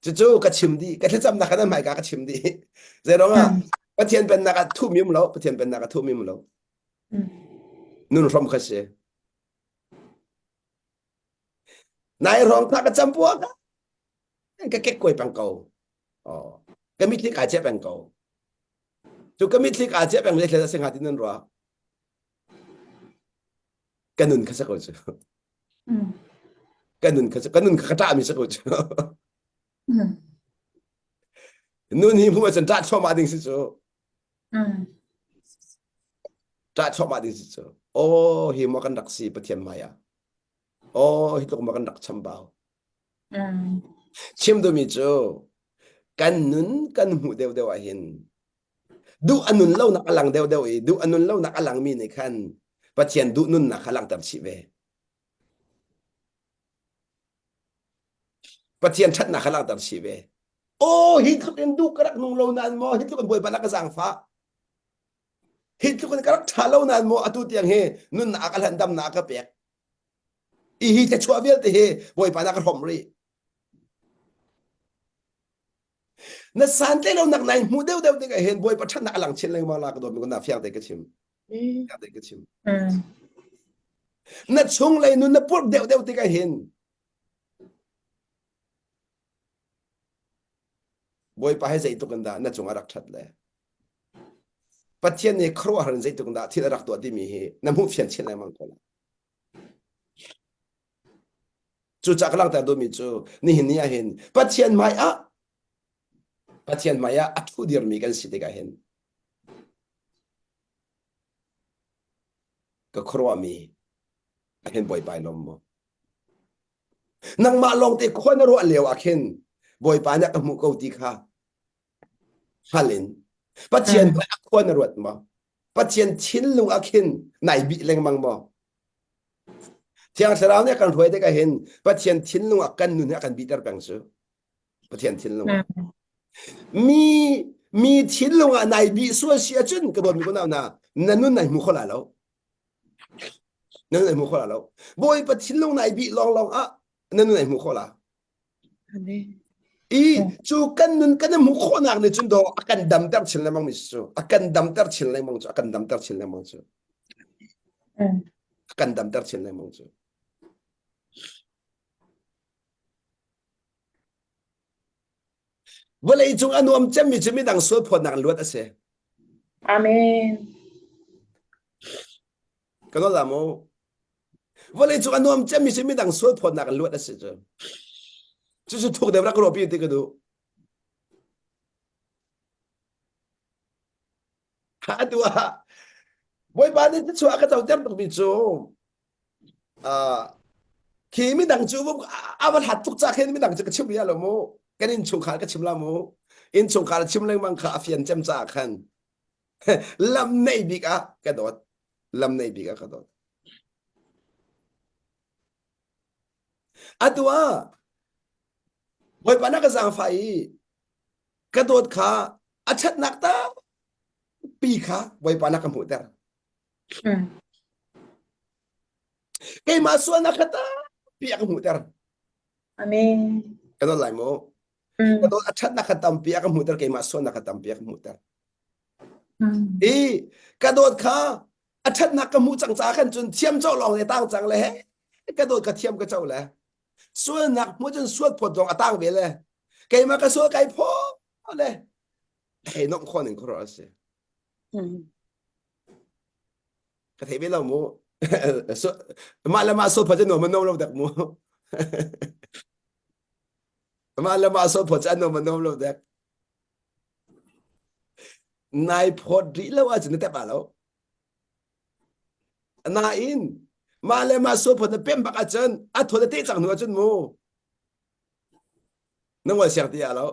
Cucu ka chim dih. Ka thlacamnak kha nan hmaika ka chim dih. Zeiruang ah Pathian pennak ah thuhmi um lo. Pathian pennak ah thuhmi um lo. Nun hrom kha si. Nai hrawng kha ka campua ka ka kek kuai peng ko. Oh. Ka mitthli kaa ciah peng ko. Cu ka mitthli kaa ciah peng le thil a si hnga ti nan ruah. Ka nun kha sa ko cu. Ka nun kha ka nun kha ka ṭahmi sa ko cu. Nun hi hmuh ahcun ṭah thluahmah ding si cu. Ṭah thluahmah ding si cu. Aw hi maw kan rak si Pathian hmai ah. Aw hi tluk maw kan rak chambau. Chim duhmi cu kan nun kan hmuh deuhdeuh ah hin duh a nun lonak a lang deuhdeuh i duh a nun lonak a langmi nih khan Pathian duh nunnak kha langhter chih ve. Pathian ṭhatnak kha langhter chih ve. Aw hi tluk in duh ka rak nung lo nain maw hi tluk in Bawipa na ka zaangfah. Hi tluk in ka rak ṭha lo nain maw atu tiang hi nunnak a ka hlan damnak a ka pek. I hi thluachuah vialte hi Bawipa na ka hrawmh rih. Na santlaih lonak nai hmuh deuhdeuh tikah hin Bawipa ṭhatnak a lang chin lengmang la ka dawt mi na fiang te ka chim. Fiang te ka chim. Na chunglei nun na purh deuhdeuh tikah hin Bawipa he zeitluk in dah na cung a rak ṭhat le Pathian nih khuaruahhar in zeitluk in dah thil a rak tuah timi hi na hmuh fian chin lengmang ko lai. Cucaah ka langhter duhmi cu nihin ni ah hin Pathian hmai ah Pathian hmai ah a ṭhu dirmi kan si tikah hin ka khuaruahmi ah hin Bawipa i lawm maw? Nangmah lawngte khua na ruah lio ah khin Bawipa nih a ka hmuh ko ti kha hngal in Pathian hmai ah khua na ruat maw? Pathian thinlung ah khin nai bih lengmang maw? Thiang Thlarau nih a kan hruai tikah hin Pathian thinlung ah kan nun hi a kan bihter peng cu. Pathian thinlung ah. Mi mi thinlung ah nai bih sual si ahcun ka dawtmi ko nau na na nun nai hmu kho lai lo. Na nun nai hmu kho lai lo. Bawipa thinlung nai bih lawnglawng ah na nun nai hmu kho la. I cu kan nun kan i hmuh khawhnak nih cun dawh a kan damter chin lengmang mi cu a kan damter chin lengmang cu a kan damter chin lengmang cu a kan damter chin lengmang cu vawlei cung a nuam cemmi cu midang sual phawtnak luat a si Amen. Ka nawl la mu. Vawlei cung a nuam cemmi cu midang sual phawtnak in luat a si cu. Cucu thuk deuh rak ruahpi ti ka duh. Atu ah Bawipa nih thluachuah a ka coter tukmi cu khi midang cu a va hlat tuk ca khin midang cu ka chim rih lo mu. Kan innchungkhar ka chim la mu. Innchungkhar chim lengmang kha a fian cem caah khan lam nei bik ah ka dawt lam nei bik ah ka dawt atu ah bawipa na ka zaangfah i ka dawt kha a ṭhatnak tampi kha bawipa na ka hmuhter keimah sualnak kha tampi a ka hmuhter. Amen. Ka dawt lai mu. Ka dawt a ṭhatnak kha tampi a ka hmuhter keimah sualnak kha tampi a ka hmuhter. I ka dawt kha a ṭhatnak ka hmuh cang caah khan cun thiam co lawng le tang cang le he ka dawt ka thiam ka co le sualnak hmuh cun sual phawt zong a tang ve le keimah ka sual kai phaw le hei nomh khawh ning khuaruah a si. Ka thei ve lo mu. Mah le mah sual phawt cu nuam a nuam lo dek mu. Mah le mah sual phawt cu a nuam a nuam lo dek. Nai phawt rih lo ahcun na tep ah lo. Nain mah le mah sual phawt na pem bak ahcun a thawt a te cang hnu ahcun mu. Na ngol siang ti ah lo.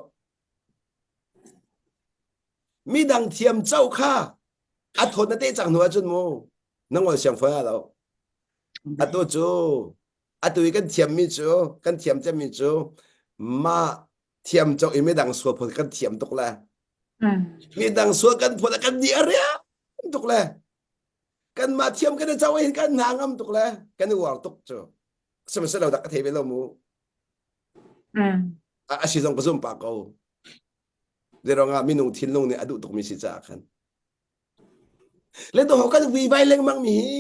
Midang thiam co kha a thawt na te cang hnu ahcun mu na ngol siang fawn ah lo. Atu cu atu i kan thiammi cu kan thiam cemmi cu mah thiam co i midang sual phawt kan thiam tuk le midang sual kan phawt kan di a riam tuk le kanmah thiam kan i co hin kan hna ngam tuk le kan i uar tuk cu sihmanhsehlaw dak ka thei ve lo mu a si zong ka zum pa ko Zeiruangah minung thinlung nih a duh tukmi si caah khan. Le to kan vuivai lengmang mi hi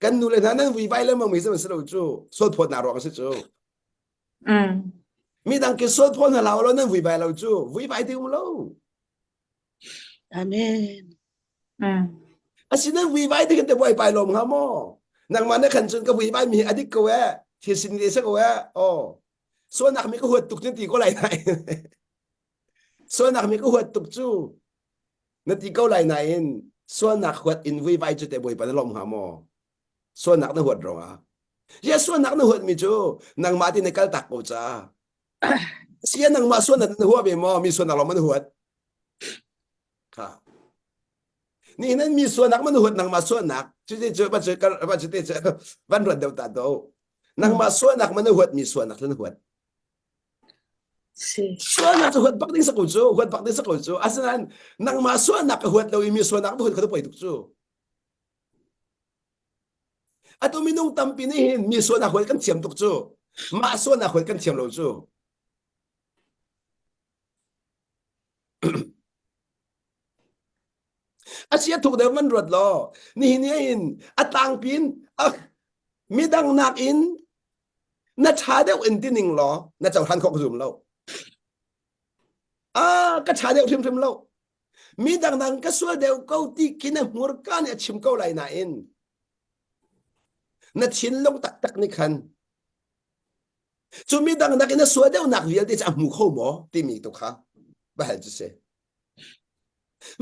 kan nu le hna nan vuivai lengmang mi si lo cu sual phawtnak ruang a si cu. Midang ke sual phawt hna lo nan vuivai lo cu vuivai ti um lo. Amen. Asinain vuivai ti kan te buai lom hnga maw? Nangmah na khan cun ka vuivai mi a dik ko eh. Thil sin le se ko eh. Oh. Sualnak mi ka huat tuk na ti ko lai nain. Sualnak mi ka huat tuk cu na ti ko lai nain sualnak huat in vuivai cu te Bawipa na lawm hnga maw? Sualnak na huat ruangah. Ya sualnak na huat mi cu nangmah ti na kal tak ko ca. Sia nangmah sualnak na huat ve maw? Mi sualnak lawng na huat. Kha. Ni nan mi sualnak man huat nangmah sualnak cu cu cu cu cu te cu van ruat deuh ta do. Nangmah sualnak man huat mi sualnak na huat. Sualnak cu huat bak ding sa ko cu, huat bak ding sa ko cu. Asinain nangmah sualnak ka huat lo i mi sualnak na huat kha tu poi tuk cu. Atu minung tampi nih hin mi sualnak huat kan thiam tuk cu. Mah sualnak huat kan thiam lo cu. A sia thuk deuh van ruat law nihin ni hin a tlangpi in midang nakin na ṭha deuh in ti ning law na cohlan khawh ka zum lo. Ah, ka ṭha deuh hrimhrim lo. Midang nang ka sual deuh ko ti khi na hmurka nih a chim ko lai nain na thinlung taktak nih khan cu midang nakin na sual deuhnak vialte cu a hmu kho maw timi tu kha va hal cu si.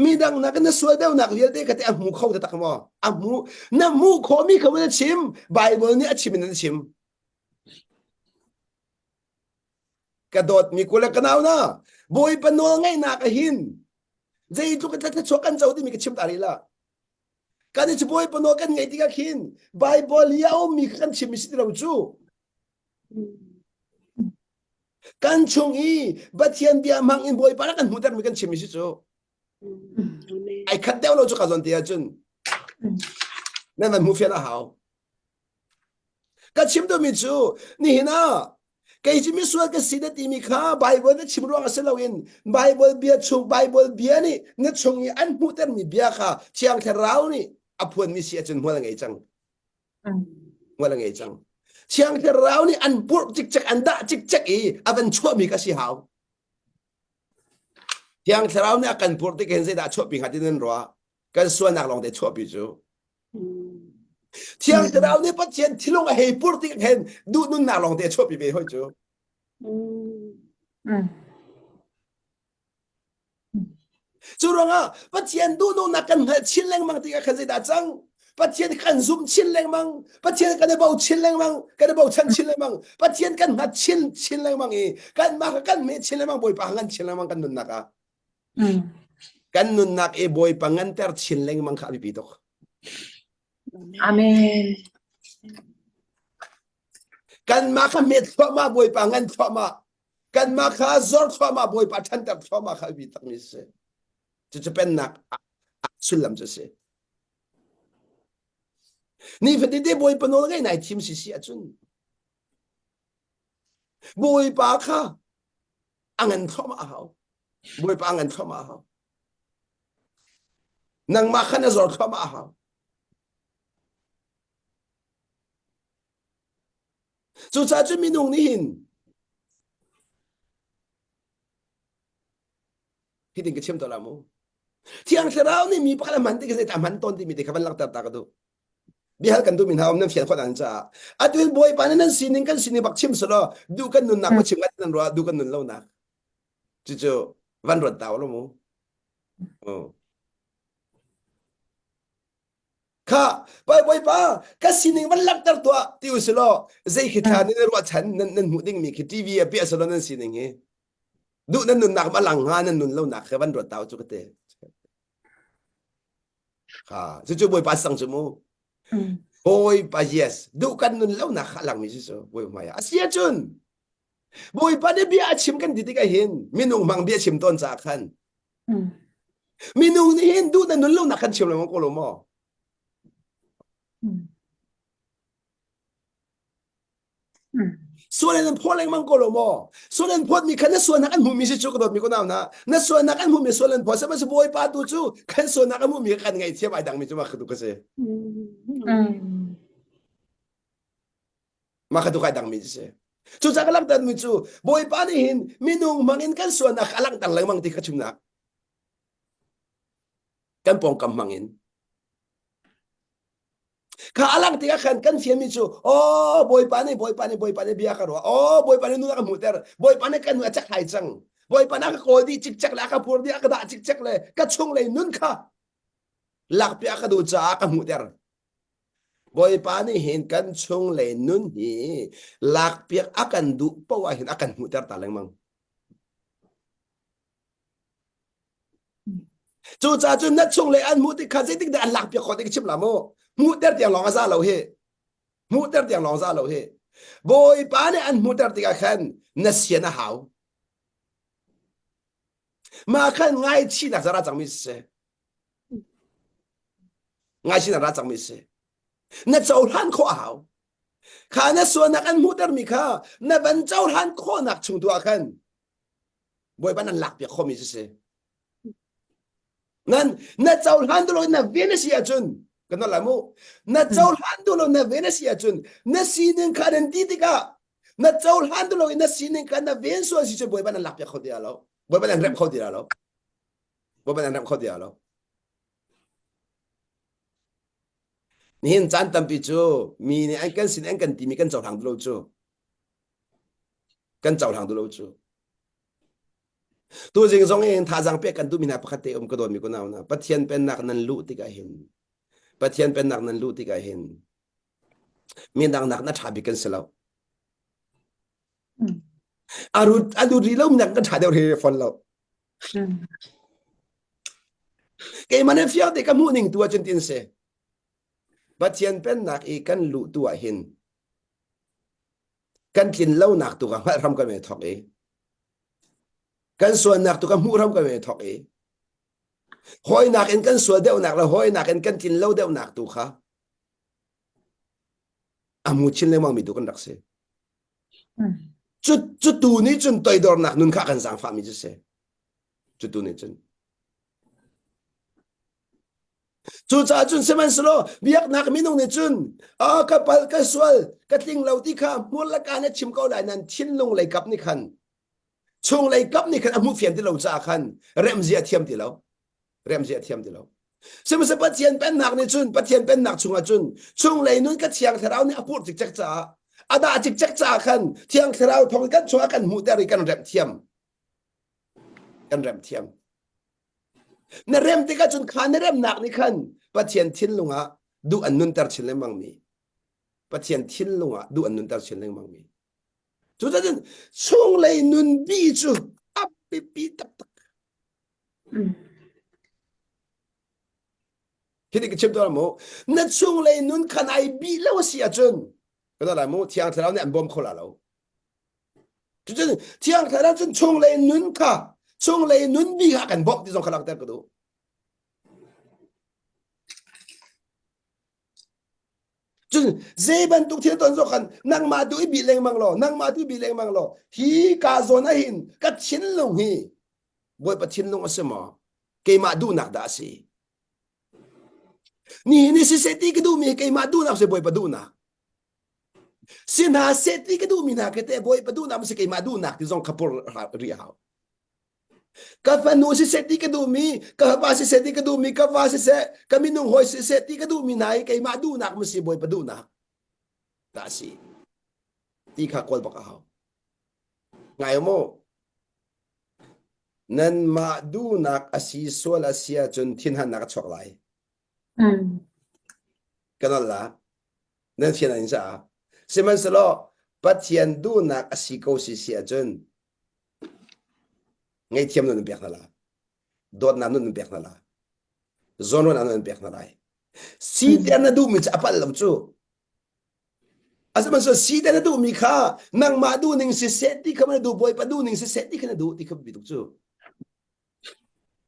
Midang nakin na sual deuhnak vialte kha te a hmu kho taktak maw? A hmu na hmuh khawhmi kha na chim Bible nih a chim in an chim. Ka dawtmi kule ka nau na Bawipa nawl ngaihnak ah hin zeitluk in thluachuah kan co timi ka chim ta rih la. Kan i Bawipa nawl kan ngaih tikah khin Bible i a ummi kha kan chim mi si ti lo cu. Kan chung i Pathian bia hmang in Bawipa rak kan hmuhtermi kan chimmi si cu. Ai khat deuh lo cu ka zawn te ahcun. Nan van hmuh fian a hau. Ka chim duhmi cu nihin ah kei cu misual ka si na timi kha Bible na chim ruang a si loin Bible bia chung Bible bia nih na chung i an hmuhtermi bia kha Thiang Thlarau nih a phuanmi si ahcun hmual a ngei cang. Hmual a ngei cang. Thiang Thlarau nih an purh cikcek an dah cikcek i a van chuahmi kha si hau. Thiang Thlarau nih a kan purh tik hin zeidah a chuahpi hnga ti nan ruah? Kan sualnak lawng te chuahpi cu. Thiang Thlarau nih Pathian thilung a hei purh tik hin duh nunnak lawng te a chuahpi ve hoi cu. Cu ruangah Pathian duhnungnak kan hngalh chin lengmang tikah khan zeidah cang? Pathian kan zumh chin lengmang, Pathian kan i bochan lengmang, kan i bochan chin lengmang, Pathian kan hngat chin chin lengmang i kanmah kha kan hme chin lengmang, Bawipa ngan chin lengmang kan nunnak ah. Kan nunnak i Bawipa nganter chin lengmang kha a biapi tuk. Amen. Kanmah kha hmet thluahmah Bawipa ngan thluahmah. Kanmah kha zor thluahmah Bawipa ṭhanter thluahmah kha a biapi takmi a si. Cucu pennak sullam cu a si. Nifatinte Bawipa nawl ngaih nai thim si si ahcun. Bawipa kha a ngan thluahmah a hau. Bawipa a ngan thluahmah a hau. Nangmah kha na zor thluahmah a hau. Cucaah cun minung nih hin hitin ka chim to la mu. Thiang Thlarau nih mi pakhat a hman tik zei a hman tawn timi te kha van langhter ta ka duh. Bihal kan duh mi hna um nan fian khawh nan caah. Atu in Bawipa nih nan sining kan sining bak chim selaw duh kan nunnak ma chim ngat nan ruah duh kan nun lo nak. Cucu van ruat ta lo mu. Oh. Kha Bawipa ka sining van langhter tuah ti u selaw zei khi thla nan ruahchan nan nan hmuh dingmi khi TV a piah selaw nan sining hi duh nan nunnak ma lang hnga nan nun lo nak kha van ruat ta u cu ka te. Kha cucu Bawipa sang cu mu. Bawipa yes duh kan nun lo nak kha langmi cu cu Bawipa hmai ah a si ahcun Bawipa nih bia a chim kan ti tikah hin minung hmang bia chim tawn caah khan minung nih hin duh na nun lo nak kan chim lengmang ko lo maw? Sual in an phaw lengmang ko lo maw? Sual an phawt mi kha na sualnak an hmuhmi si cu ka dawtmi ko nau na na sualnak an hmuhmi sual an phawt sihmanhsehlaw Bawipa tu cu kan sualnak an hmuhmi kan ngaihthiam ai dangmi cu mah kha tu ka si. Mah kha tu kai dangmi si. Cucaah ka langhtermi cu Bawipa nih hin minung hmangin kan sualnak a langhter lengmang ti kha chimnak. Kan pawngkam hmangin. Kha a langh tikah khan kan fianmi cu aw Bawipa nih Bawipa nih Bawipa nih bia ka ruah. Aw Bawipa nih nun a ka hmuhter. Bawipa nih kan nun a cekhlai cang. Bawipa nih a ka kawl dih cikcek le a ka pur dih a ka dah cikcek le ka chunglei nun kha lakpiak a ka duh caah ka hmuhter. Bawipa nih hin kan chunglei nun hi lakpiak a kan duh poah hin a kan hmuhter ta lengmang. Cucaah cun na chunglei an hmuh tik kha zeitik dah an lakpiak khawh ti ka chim la mu. Hmuhter tiang lawng a za lo hi. Hmuhter tiang lawng za lo hi. Bawipa nih an hmuhter tikah khan na sian a hau. Mah khan ngaichihnak zara cangmi si. Ngaichihnak ra cangmi si. Na cohlan khawh a hau. Kha na sualnak an hmuhtermi kha na van cohlan khawhnak chung tu ah khan Bawipa nan lakpiak khawhmi si si. Nan na cohlan duh lo na ven a si ahcun kan nolh lai mu. Na cohlan duh lo na ven a si ahcun na sining kha nan ti tikah na cohlan duh lo in na sining kha na ven sual si cun Bawipa nan lakpiak kho ti lo. Bawipa nan remh kho ti lo. Bawipa nan remh kho ti lo. Nihin caan tampi cu mi nih an kan sin an kan timi kan cohlang duh lo cu. Kan cohlang duh lo cu. Tuzing zong in thazaang pek kan duhmi hna pakhat te um ka dawtmi kunau hna Pathian pennak nan luh tikah hin Pathian pennak nan luh tikah hin mindang nak na ṭha bik kan si lo. A rut a lut rih lo mi nak kan ṭha deuh rih fawn lo. Keimah nan fiang te ka hmuh ning tu ahcun tin si. Pathian pennak i kan luh tu ah hin kan tlin lonak tu ka hngalh hram kan i thok i kan sualnak tu ka hmuh hram kan i thok i hawinak in kan sual deuhnak le hawinak in kan tlin lo deuhnak tu kha a hmu chin lengmang mi tu kan rak si. Cu cu tu nih cun toidornak nun kha kan zaangfahmi cu si. Cu tu nih cun. Cucaah cun sihmanhsehlaw biaknak minung nih cun a ka pal ka sual ka tling lo ti kha hmur le ka na chim ko lai nan thinlung lei kap nih khan chung lei kap nih khan a hmuh fian ti lo caah khan remzia thiam ti lo remzia thiam ti lo sihmanhsehlaw Pathian pennak nih cun Pathian pennak chungah cun chunglei nun ka thiang thlarau nih a purh cikcek caah a dah cikcek caah khan thiang thlarau thawng kan chungah kan hmuhter i kan remh thiam kan remh thiam Na rem tikah cun kha na remnak nih khan Pathian thinlung ah duh an nunter chin lengmang mi. Pathian thinlung ah duh an nunter chin lengmang mi. Cucaah chunglei nun bi cu a biapi taktak. Hi ka chim tuah mu. Na chunglei nun khan ai bi lo a si ahcun ka lai mu thiang thlarau nih an bawm kho la lo. Cucun Thiang Thlarau cun chunglei nun kha chunglei nun bi kha kan bawmh ti zong kha langhter ka duh. Cun zei bantuk thil ton zong khan nangmah tu i bih lengmang law, nangmah tu i bih lengmang law, hi ka zawn ah hin ka thinlung hi Bawipa thinlung a si maw? Keimah duhnak dah a si? Nihin ni siseh ti ka duhmi keimah duhnak si Bawipa duhnak. Si hna seh ti ka duhmi hna khi teh Bawipa duhnak si keimah duhnak ti zong kha pur rih hau. Ka fanu siseh ti ka duhmi, ka fapa siseh ti ka duhmi, ka va siseh, ka minung hawi siseh ti ka duhmi hna hi keimah duhnak ma si Bawipa duhnak dah si ti kha kawl bak a hau. Ngai maw? Nanmah duhnak a si sual a si ahcun thinhannak a chuak lai. Mm. Ka nol la. Nan fian an caah. Sihmanhsehlaw Pathian duhnak a si ko si si ahcun ngaihthiam nun an pek hna la. Dawtnak nun an pek hna la. Zawnruahnak nun an pek hna lai. Si te na duhmi cu a palh lo cu. Asihmanhsehlaw si te na duhmi kha nangmah duhning siseh ti kha na duh Bawipa duhning siseh ti kha na duh ti kha biapi tuk cu.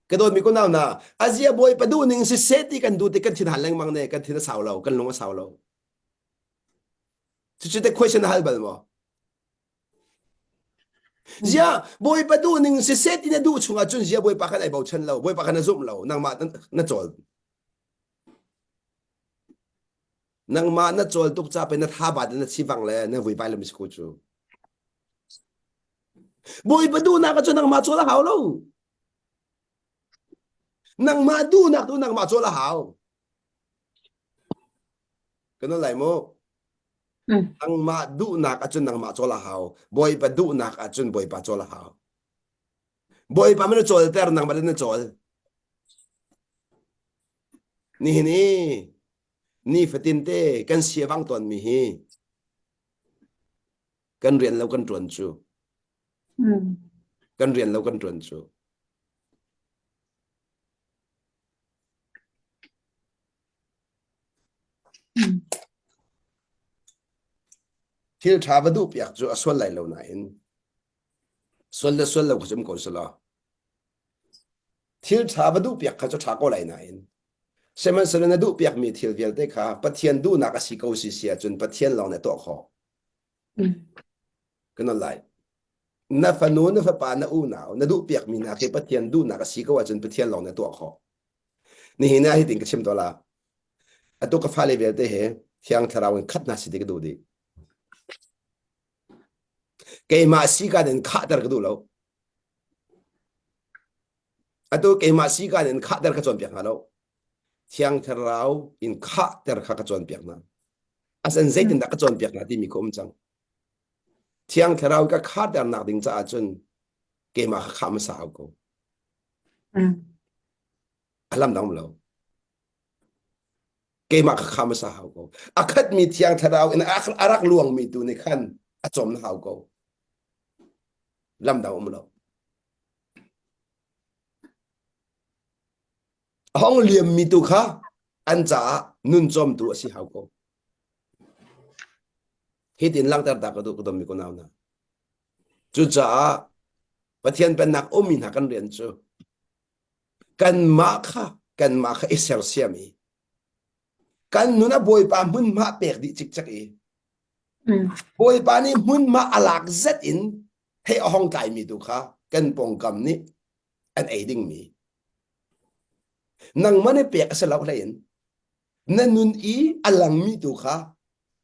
Ka dawtmi kunau hna, azia Bawipa duhning siseh ti kan duh ti kan thin hal lengmang ne, kan thin a sau lo, kan lung a sau lo. Cucu te question na hal bal maw? Zia Bawipa duhning siseh ti na duh chungah cun zia Bawipa khan ai bochan lo, Bawipa khan na zumh lo, nangmah na cawl. Nangmah na cawl tuk ca pe na tha bat na sivang le na vuivai le misku cu. Bawipa duhnak ah cun nangmah cawl a hau lo. Nangmah duhnak tu nangmah cawl a hau. Kan lai mu. Nangmah duhnak ahcun nangmah cawl a hau. Bawipa duhnak ahcun Bawipa cawl a hau. Bawipa man na cawlter nangmah na cawl. Nihin i nifatin te kan siavang tawnmi hi kan rian lo kan ṭuan cu. Kan rian lo kan ṭuan cu. Thil ṭha va duh piak cu a sual lai lo nain sual le sual lo kha cu um ko selaw Thil ṭha va duhpiak kha cu ṭha ko lai nain sihmanhsehlaw na duhpiakmi thil vialte kha Pathian duhnak a si ko si si ahcun Pathian lawng nih a tuah khawh. Ka nawl lai. Na fanu, na fapa, na unau, na duhpiakmi hna khi Pathian duhnak a si ko ahcun Pathian lawng nih a tuah khawh. Nihin ah hitin ka chim to la. Atu ka fale vialte he Thiang Thlarau in khat hna si ti ka duh dih. Keimah si ka in khahter ka duh lo. Atu keimah si kaan in khahter ka cawnpiak hna lo. Thiang Thlarau in khahter kha ka cawnpiak hna. Asan zeitindah ka cawnpiak hna timi kha um cang. Thiang Thlarau ka khahternak ding caah cun keimah kha khah hmasa hau ko. A lam dang lo. Keimah kha khah hmasa hau ko. A khatmi Thiang Thlarau in a rak luangmi tu nih khan a cawm na hau ko. Lam dang um lo. A hong liammi tu kha an caah nun cawmtu a si hau ko. Hitin langhter ta ka duh ka dommi ko nau hna. Cucaah Pathian pennak ummi hna kan rian cu kanmah kha kanmah kha i sersiam i kan nun a Bawipa hmunhma pek dih cikcek i Bawipa nih hmunhma a lak zet in hei a hong tlaimi tu kha kan pawngkam nih an ei dingmi nangmah nih pek a si lo hlei in na nun i a langmi tu kha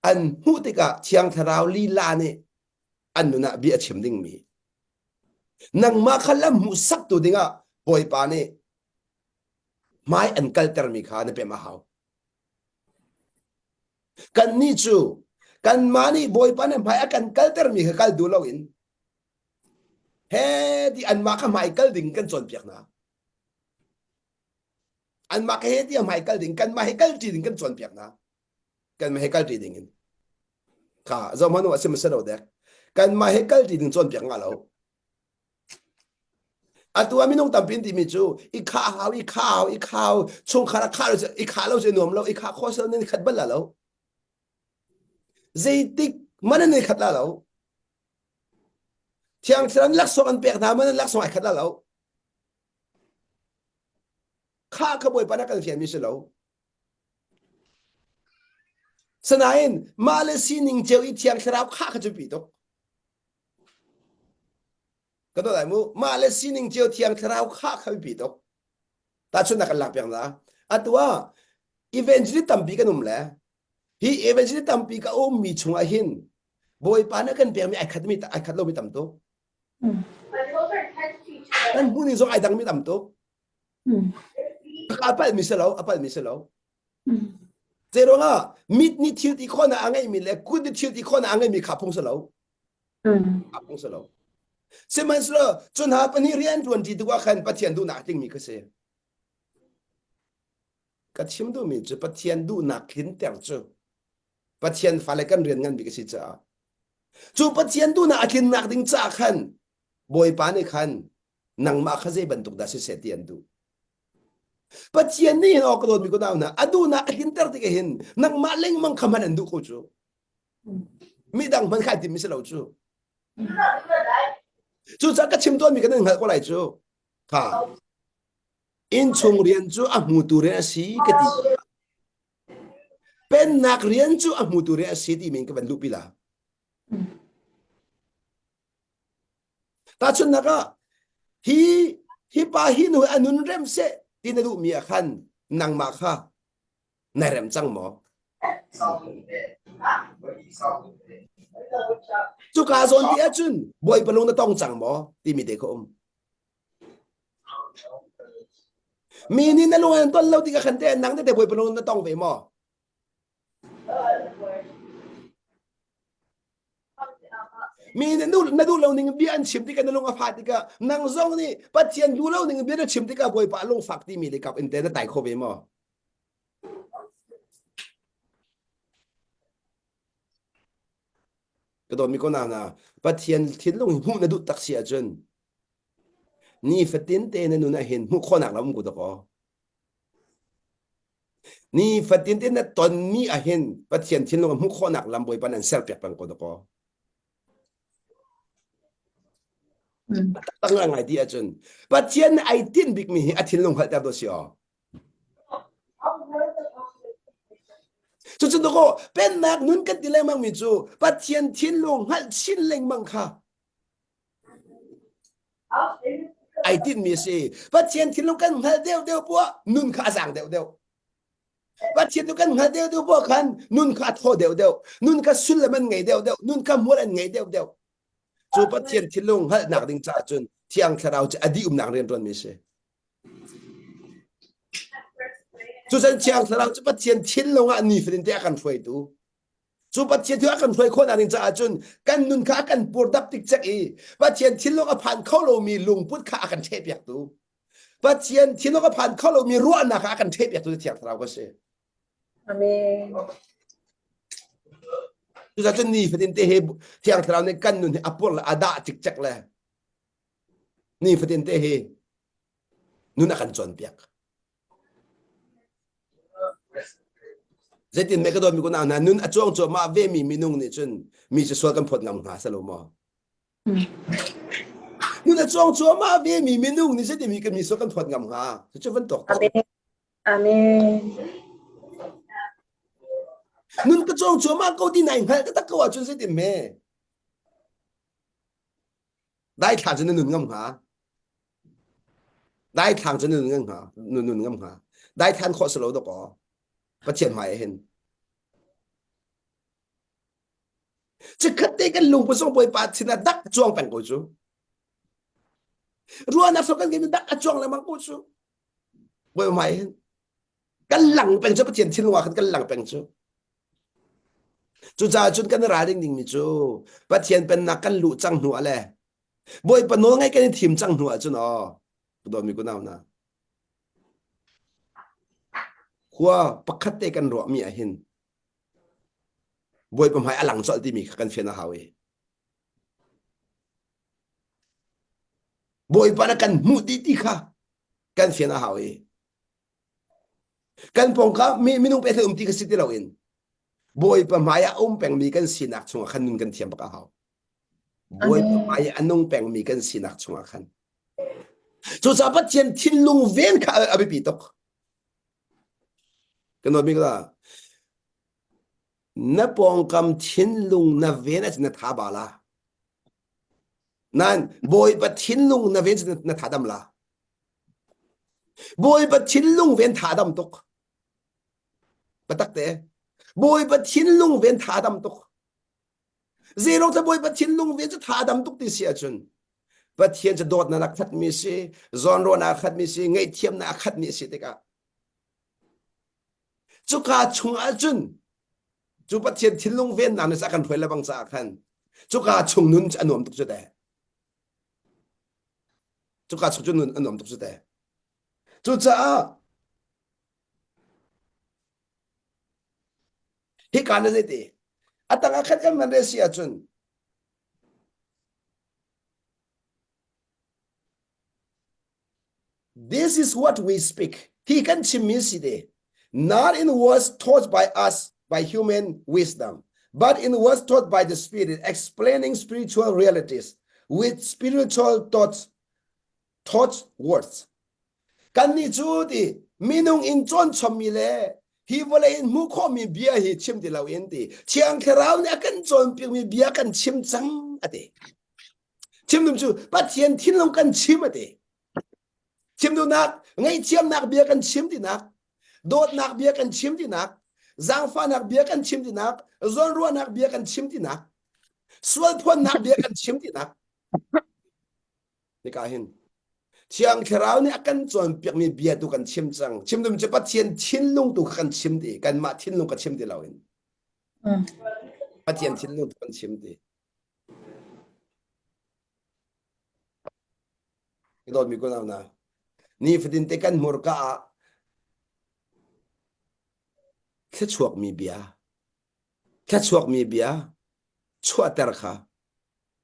an hmuh tikah Thiang Thlarau lila nih an nun ah bia a chim dingmi nangmah kha lam hmuhsaktu dingah Bawipa nih hmai an kaltermi kha na pem a hau. Kannih cu kanmah nih Bawipa nih hmai a kan kaltermi kha kal duh loin he ti anmah kha hmai kal ding kan cawnpiak hna. Anmah kha he ti hmai kal ding kanmah he kal ṭi ding kan cawnpiak hna. Kanmah he kal ṭi ding in. Kha zohmanh u a sim a si lo dek. Kanmah he kal ṭi ding cawnpiak nga lo. Atu ah minung tampi an timi cu i khah hau, i khah hau, i khah hau, chungkhar a khah lo i khah lo cu nuam lo, i khah khawh sel nan khat bal la lo. Zeitik man an i khat la lo. Thiang Thlarau laksawng an pek hna man an laksawng ai khat la lo. Khah kha Bawipa na kan fialmi si lo. Sanain mah le sining cio i thiang thlarau khah kha cu pi tuk. Ka dawt lai mu. Mah le sining cio thiang thlarau khah kha biapi tuk. Tahchunhnak kan lak piak na. Atu ah evangelist tampi kan um le hi evangelist tampi ka um mi chungah hin Bawipa nih kan pekmi ai khat mi ai khat lomi tam tuk. Kan hmuh ning zong ai dang mi tam tuk. A palh mi si lo, a palh mi si lo. Zei ruangah mit nih thil ti khawhnak a ngeihmi le kut nih thil ti khawhnak a ngeihmi kha phung si lo. A phung si lo. Sihmanhsehlaw cu hna pahnih rian ṭuanṭi tikah khan Pathian duhnak a tlingmi kha si. Ka chim duhmi cu Pathian duhnak tlinter cu Pathian fale kan rian ngan bik a si caah cu Pathian duhnak a tlinnak ding caah khan Bawipa nih khan nangmah kha zei bantuk dah siseh ti an duh. Pathian nih hin aw ka dawtmi ka nau hna a duhnak a tlinter tik hin nangmah lengmang kha hman an duh ko cu. Midang hman khai timmi si lo cu. Cucaah ka chim tawnmi kan in hngalh ko lai cu. Kha innchung rian cu a hmutu rian a si ka ti. Pennak rian cu a hmutu rian a si ti min ka van luhpi la. Tahchunhnak ah hi hi pa hi nu a nun rem seh ti na duhmi ah khan nangmah kha na rem cang maw? Cuka zawn ti ahcun Bawipa lung na tong cang maw timi te kha um. Mi nih na lung an ton lo tikah khan te nang te Bawipa lung na tong ve maw? Mi nih na duh lo ning bia an chim tikah na lung a fah tikah nang zong nih Pathian duh lo ning bia na chim tikah Bawipa lungfak timi le kap in te na tai kho ve maw? Ka dawtmi ko na Pathian thinlung hi hmuh na duh tak si ahcun nifatin te na nun ah hin hmuh khawhnak lam um ko dakaw. Nifatin te na tonmi ah hin Pathian thinlung hmuh khawhnak lam Bawipa nan serpiak peng ko dakaw. Tak ngai ti ahcun Pathian nih ai tinh bikmi hi a thinlung hngalhter do si aw. Cucu dakaw pennak nun kan ti lengmang mi cu Pathian thinlung hngalh chin lengmang kha ai tinhmi a si. Pathian thinlung kan hngalh deuhdeuh poah nun kha a zaang deuhdeuh. Pathian tu kan hngalh deuhdeuh poah khan nun kha a thaw deuhdeuh. Nun kha sullam an ngei deuhdeuh. Nun kha hmual an ngei deuhdeuh. Cu Pathian thinlung hngalhnak ding caah cun Thiang Thlarau cu a dih umnak rianṭuanmi a si. Cucan Thiang Thlarau cu Pathian thinlung ah nifatin te a kan hruaitu. Cu Pathian thil a kan hruai khawhnak ding caah cun kan nun kha a kan purdap tikcek i Pathian thinlung a phan kho lomi lungput kha a kan ṭhehpiaktu. Pathian thinlung a phan kho lomi ruahnak kha a kan ṭhehpiaktu Thiang Thlarau ka si. Amen. Cucaah cun nifatin te hi Thiang Thlarau nih kan nun hi a pur le a dah cikcek le nifatin te hi nun a kan cawnpiak. Zeitin meh ka dawtmi kunau hna nun a cuang cuahmah ve mi minung nih cun mi cu sual kan phawt ngam hnga si lo maw? Nun a cuang cuahmah ve mi minung nih zeitin mi kan mi sual kan phawt ngam hnga? Cucu van tuak tuah. Amen. Amen. Nun ka cuang cuahmah ko ti nai hngalh taktak ko ahcun zeitin me? Daithla cu na nun ngam hnga? Daithlang cu na nun ngam hnga? Na nun ngam hnga? Daithlan khawh si lo dawkaw. Pathian hmai ah hin. Chikkhat te kan lungput zong Bawipa sinah dak cuang peng ko cu. Ruahnak so kan ngeimi dak a cuang lengmang ko cu. Bawipa hmai hin. Kan lang peng cu Pathian thinlung ah khan kan lang peng cu. Cucaah cun kan i ralring dingmi cu Pathian pennak kan luh cang hnu ah le Bawipa nawl ngaih kan i thim cang hnu ah cun aw dawtmi kunau hna khua pakhat te kan ruahmi ah hin Bawipa hmai a lang colh timi kha kan fian a hau i Bawipa na kan hmuh dih ti kha kan fian a hau i Kan pawngkam mi minung pe um ti ka si ti loin Bawipa hmai ah um pengmi kan sinak chungah khan nun kan thiam bak a hau. Bawipa hmai ah a nung pengmi kan sinak chungah khan. Cucaah Pathian thinlung ven kha a biapi tuk. Kan nawl bik la. Na pawngkam thinlung na ven ahcun na tha ba la. Nan Bawipa thinlung na ven na tha dam la. Bawipa thinlung ven tha dam tuk. Patak te. Bawipa thinlung ven tha dam tuk. Zero ta Bawipa thinlung ven cu tha dam tuk ti si ahcun Pathian cu dawtnak a khatmi si, zawnruahnak a khatmi si, ngaihthiamnak a khatmi si tikah cuka chung ahcun cu Pathian thinlung vennak nih a kan hruai lebang caah khan cuka chung nun cu a nuam tuk cu te. Cuka chung cu nun a nuam tuk cu te. Cucaah hika na zeiti a tang ah khan kan van rel si ahcun This is what we speak. Hi kan chimmi si te. Not in words taught by us by human wisdom, but in words taught by the Spirit, explaining spiritual realities with spiritual thoughts, thoughts words. Kannih cu ti minung in cawn chommi le hi vawlei in hmuh khawhmi bia hi chim ti loin ti Thiang Thlarau nih a kan cawnpiakmi bia kan chim cang a ti. Chim dum cu Pathian thinlung kan chim a ti. Chim duhnak, ngaihthiamnak bia kan chim tinak, dawtnak bia kan chim tinak, zaangfahnak bia kan chim tinak, zawnruahnak bia kan chim tinak, sualphuannak bia kan chim tinak. Nika hin Thiang Thlarau nih a kan cawnpiakmi bia tu kan chim cang. Chim dum cu Pathian thinlung tu kha kan chim ti. Kanmah thinlung ka chim ti loin. Pathian thinlung tu kan chim ti. Ka dawtmi kunau hna, nifatin te kan hmurka ah thluachuakmi bia, thluachuakmi bia chuahter kha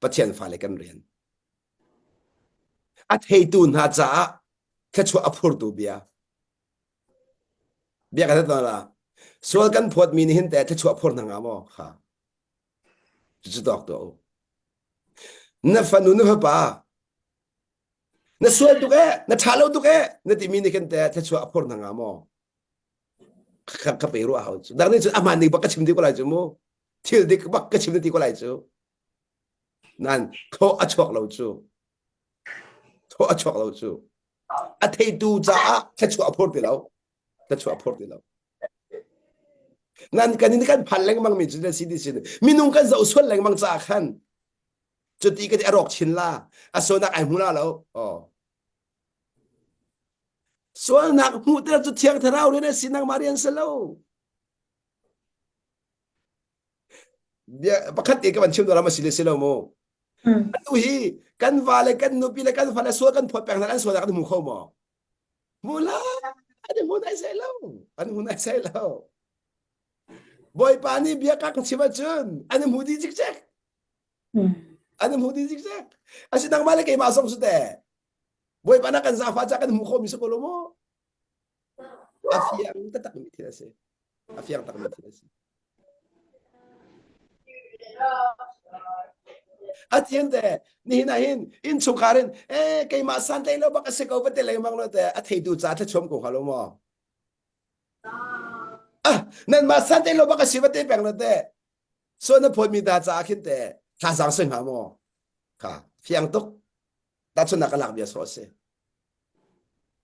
Pathian fale kan rian. A theitu hna caah thluachuah a phurtu bia. Bia ka that la. Sual kan phawtmi nih hin te thluachuah phur hna nga maw kha? Cucu tawk tuah u. Na fanu na fapa na sual tuk eh na ṭha lo tuk eh na timi nih khin teh thluachuah a phur hna hnga maw? Ka ka pe ruah hau cu. Dang nih cun ahmaan ning bak ka chim ti ko lai cu mu. Thil dik bak ka chim ti ko lai cu. Nan thaw a chuak lo cu. Thaw a chuak lo cu. A theitu caah thluachuah a phur ti lo. Thluachuah a phur ti lo. Nan kan in kan phan lengmang mi cu na si ti sin minung kan zoh sual lengmang caah khan cuti ka ti a rawk chin la a sualnak ai hmu la lo oh sualnak hmuhter cu thiang thlarau rian a si nangmah rian si lo bia pakhat te ka van chim dawr ma si le si lo mu atu hi kan va le kan nupi le kan fa le sual kan phawt peng hna an sualnak an hmu kho maw Hmu la, an hmu nai sai lo. An hmu nai sai lo. Bawipa nih bia ka ka chim ahcun an hmu dih cikcek. An hmu dih cikcek. Asi nangmah le keimah zong su te. Bawipa na kan zaangfah ca kan hmu khomi si ko lo maw? A fiang taktak mi thil a si. A fiang takmi thil a si. A thian te nihin ah hin innchungkhar in eh keimah santlai lo bak a si ko va te lengmang lo te a theitu ca thlachuam ko hnga lo maw? Ah nanmah santlai lo bak a si va te peng lo te so na phawtmi ta caah khin te thazaang si hnga maw? Kha fiang tuk tahchunhnak ka lak bia sawh a si.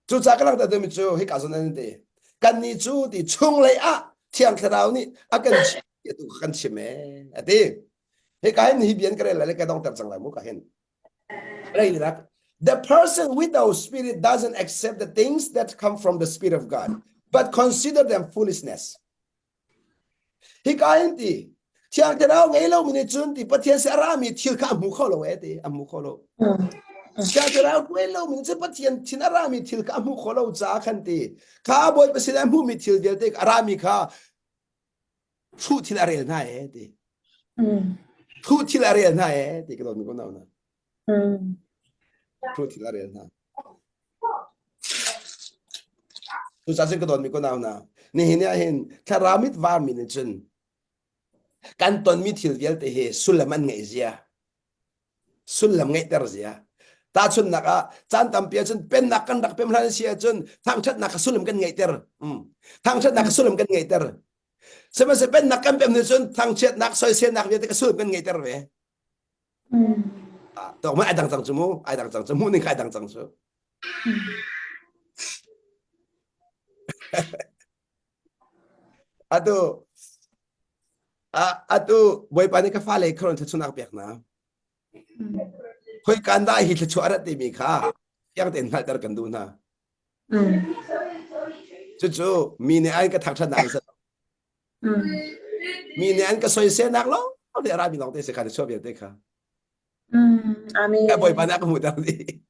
Cucaah ka langhter mi cu hika zawn an ti. Kannih cu ti chunglei ah Thiang Thlarau nih a kan chim ti tu kan chim ee a ti. Hika hin hi bian ka rel lai ka dongter cang lai mu ka hin. Rei rak. The person without spirit doesn't accept the things that come from the spirit of God, but consider them foolishness. Hika hin ti Thiang Thlarau ngei lomi nih cun ti Pathian si a rami thil kha a hmu kho lo e ti a hmu kho lo. Thiang Thlarau ngei lomi nih cun Pathian thin a rami thil kha a hmu kho lo caah khan ti kha Bawipa sin a hmuhmi thil vialte a rami kha hruh thil a rel hna e ti. Hruh thil a rel hna e ti ka dawt mi ko na. Hruh thil a rel hna. Cucaah cun ka dawtmi ka nau hna, nihin ah hin thlarau mit varmi nih cun kan tonmi thil vialte hi sullam an ngeih zia, sullam ngeihter zia. Tahchunhnak ah caan tampi ahcun pennak kan rak pem hlan si ahcun thangṭhatnak kha sullam kan ngeihter. Mm. Thangṭhatnak kha sullam kan ngeihter. Sihmanhsehlaw pennak kan pem nih cun thangchiatnak soiselnak vialte ka sul kan ngeiter ve. Tawk mai ai dang cang cu mu, ai dang cang cu, hmuh ning kha ai dang cang cu. Atu atu Bawipa nih ka fale kharon thluachuahnak pek hna. Khoi kan dah hi thluachuah a rat timi kha fiang tein hngalhter kan duh hna. Cucu mi nih an ka thangṭhatnak an si lo. Mi nih an ka soiselnak lawng te a rami lawng te si kha chuah vialte kha. Amen. Ka Bawipa nih a ka hmuhter dih.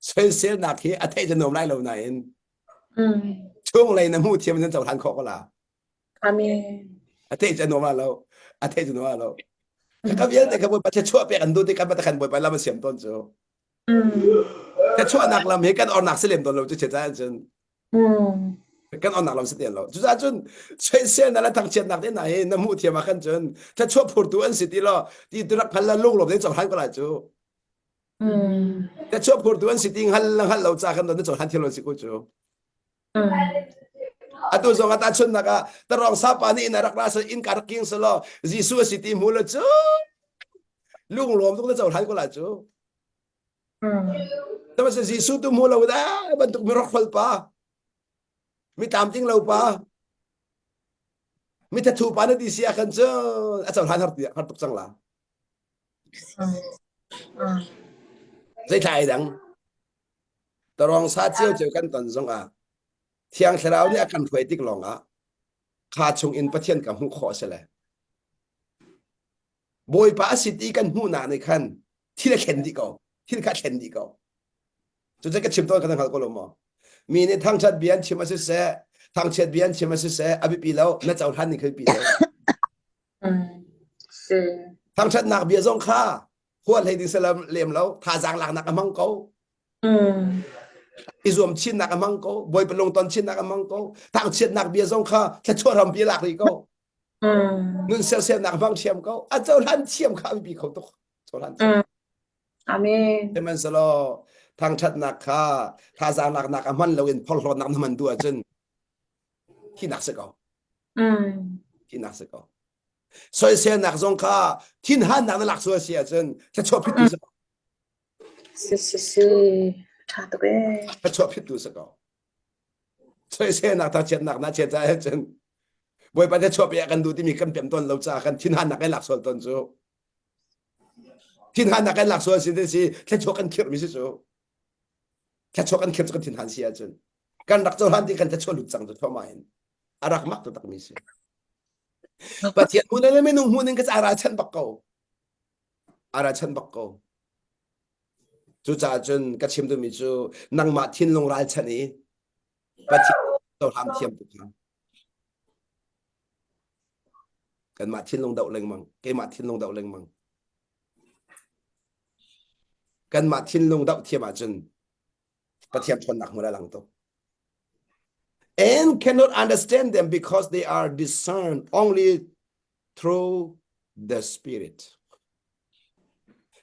Soiselnak hi a theih cu nuam lai lo nain chunglei na hmuh thiam in cohlan khawh ko la. Amen. A theih cu nuam lo. A theih cu nuam lo. Ka vialte ka Bawipa thluachuah pek an duh ti kan kan Bawipa lam a siam tawn cu. Thluachuahnak lam hi kan ornak si lem tawn lo cu che caan cun. Kan ornak lam si te lo. Cucaah cun soiselnak le thangchiatnak te hna hi na hmuh thiam ah khan cun thluachuah phurtu an si ti lo ti tu rak hngal la lunglawm te cohlan ko lai cu. Thluachuah phurtu an si ti hngal la hngal lo ca kan na cohlan thiam lo si ko cu. Atu zong ah tahchunhnak ah tarong sapa nih inn a rak ra sal inn ka rak king selaw Jesuh a si ti hmu lo cu lunglawm tuk na cohlan ko la cu. Tama se Jesuh tu hmu lo da bantuk mi rokhol pa mi tlamtling lo pa mi thathu pa na ti si ah khan cun a cohlan har har tuk cang la. Zeithla ai dang Tarong sa ciocio kan ton zongah Thiang Thlarau nih a kan hruai tik lawngah kha chungin Pathian ka hmuh khawh a si le Bawipa a si ti kan hmuhnak nih khan thil a thlen dih ko thil kha a thlen dih ko cucu ka chim tawn kan hngal ko lo maw mi nih thangṭhat bia an chim a siseh thangchiat bia an chim a siseh a biapi lo na cohlan ning kha biapi lo thangṭhatnak bia zong kha huat hlei ding salam lem lo thazaang laknak a hmang ko i zuam chinnak a hmang ko bawipa lungton chinnak a hmang ko thangchiatnak bia zong kha thluachuah rampi lak rih ko nun sersiamnak hmang thiam ko a cohlan thiam kha a biapi kho tuk cohlan thiam Amen. Sihmanhsehlaw thangṭhatnak kha thazaang laknak a hman loin phorhlawtnak na hman duh ahcun thinak si ko. Thinak si ko. Soiselnak zong kha thinhannak na lak sual si ahcun thluachuah phittu si ko. Si si si. Ṭha tuk ee. Thluachuah phittu si ko. Soiselnak thangchiatnak na chiat caah cun Bawipa thluachuah pe kan duh timi kan pem tawn lo caah kan thinhannak kan lak sual tawn cu. Thinhannak kan lak sual si te si thluachuah kan khirhmi si cu. Thluachuah kan khirh cu kan thinhan si ahcun kan rak cohlan ti kan thluachuah lut cang cu thluahmah in a rak mak takmi si. Pathian hmun le minung hmun in ka ca ralchanh bak ko. A ralchanh bak ko. Cucaah cun ka chim duhmi cu nangmah thinlung ralchanh i Pathian cohlan thiam tu kha. Kanmah thinlung doh lengmang, keimah thinlung doh lengmang. Kanmah thinlung doh thiam ahcun Pathian ṭhawnnak hmur a lang tuk. And cannot understand them because they are discerned only through the Spirit.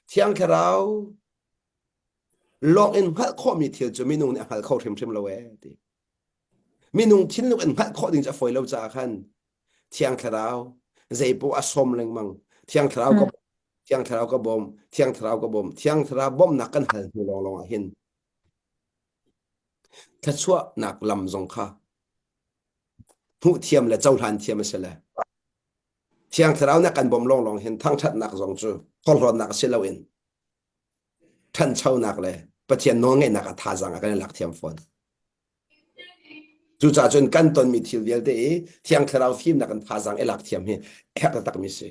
Thiang Thlarau lawng in hngalh khawhmi thil cu minung nih a hngal kho hrimhrim lo ee ti. Minung thinlung in hngalh khawh ding cu a fawi lo caah khan Thiang Thlarau zeipoh a sawm lengmang. Thiang Thlarau ka Thiang Thlarau ka bawm, Thiang Thlarau ka bawm, Thiang Thlarau bawmhnak kan hal hnu lawnglawng ah hin thluachuahnak lam zong kha hmuh thiam le cohlan thiam a si le Thiang Thlarau nih kan bawmh lawnglawng hin thangṭhatnak zong cu phorhlawtnak si loin ṭhanchonak le Pathian nawlngeihnak a thazaang a kan i lak thiam fawn. Cucaah cun kan tonmi thil vialte i Thiang Thlarau fimnak in thazaang i lak thiam hi herh taktakmi si.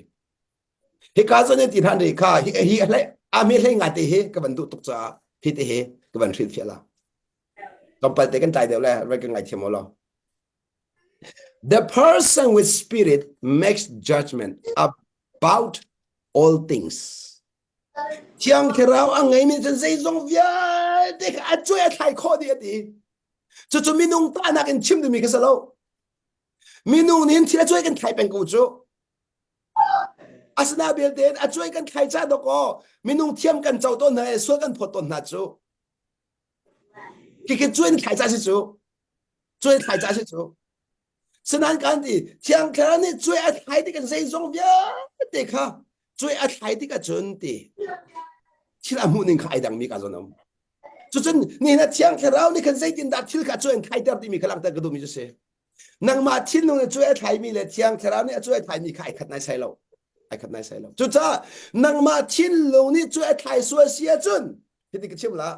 Hika zawn in ti hlan ri kha hi hi hlei ami hlei nga te hi ka van duh tuk caah hi te hi ka van hrilhfiah la. Tlawmpal te kan tlai deuh le vai ka ngaithiam u law. The person with spirit makes judgment about all things. Thiang Thlarau a ngeimi cun zeizong vialte kha a cuai a thlai khawh dih a ti. Cucu minung tahnak in chim duhmi kha si lo. Minung nih thil a cuai kan thlai peng ko cu. Asina belte a cuai kan thlai ca dok aw minung thiam kan co tawn hna i sual kan phawt tawn hna cu. Kikit cuai in thlai ca si cu. Cuai thlai ca si cu. Sinain kan ti Thiang Thlarau nih cuai a thlai tik in zeizong vialte kha cuai a thlai tik ahcun ti thil a hmuh ning kha ai dangmi ka zawn um. Cucun nihin ah Thiang Thlarau nih khan zeitindah thil kha cuai an thlaiter timi kha langhter ka duhmi cu si. Nangmah thinlung nih cuai a thlaimi le Thiang Thlarau nih a cuai a thlaimi kha ai khat nai sai lo. Ai khat nai sai lo. Cucaah nangmah thinlung nih cuai a thlai sual si ahcun hiti ka chim la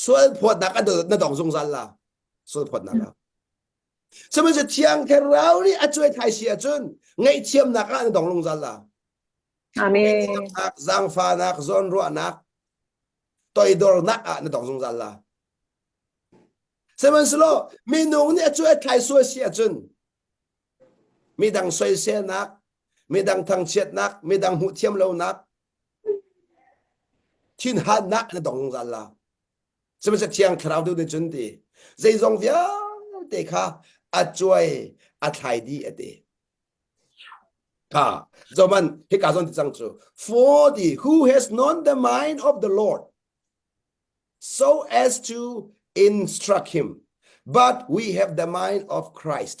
sual phawtnak na dong zungzal la. Sual phawtnak ah. Sihmanhsehlaw Thiang Thlarau nih a cuai thlai si ahcun ngaihthiamnak ah na dong lungzal la. Amen. Zaangfahnak, zawnruahnak, toidornak ah na dong zungzal la. Sihmanhsehlaw minung nih a cuai thlai sual si ahcun midang soiselnak, midang thangchiatnak, midang hmuh thiam lonak, thinhannak na dong zungzal la. Sihmanhsehlaw Thiang Thlarau tu nih cun ti zeizong vialte kha a cuai a thlai dih a ti. Kha zoman hika zon ti cang cu for the who has known the mind of the Lord so as to instruct him but we have the mind of Christ.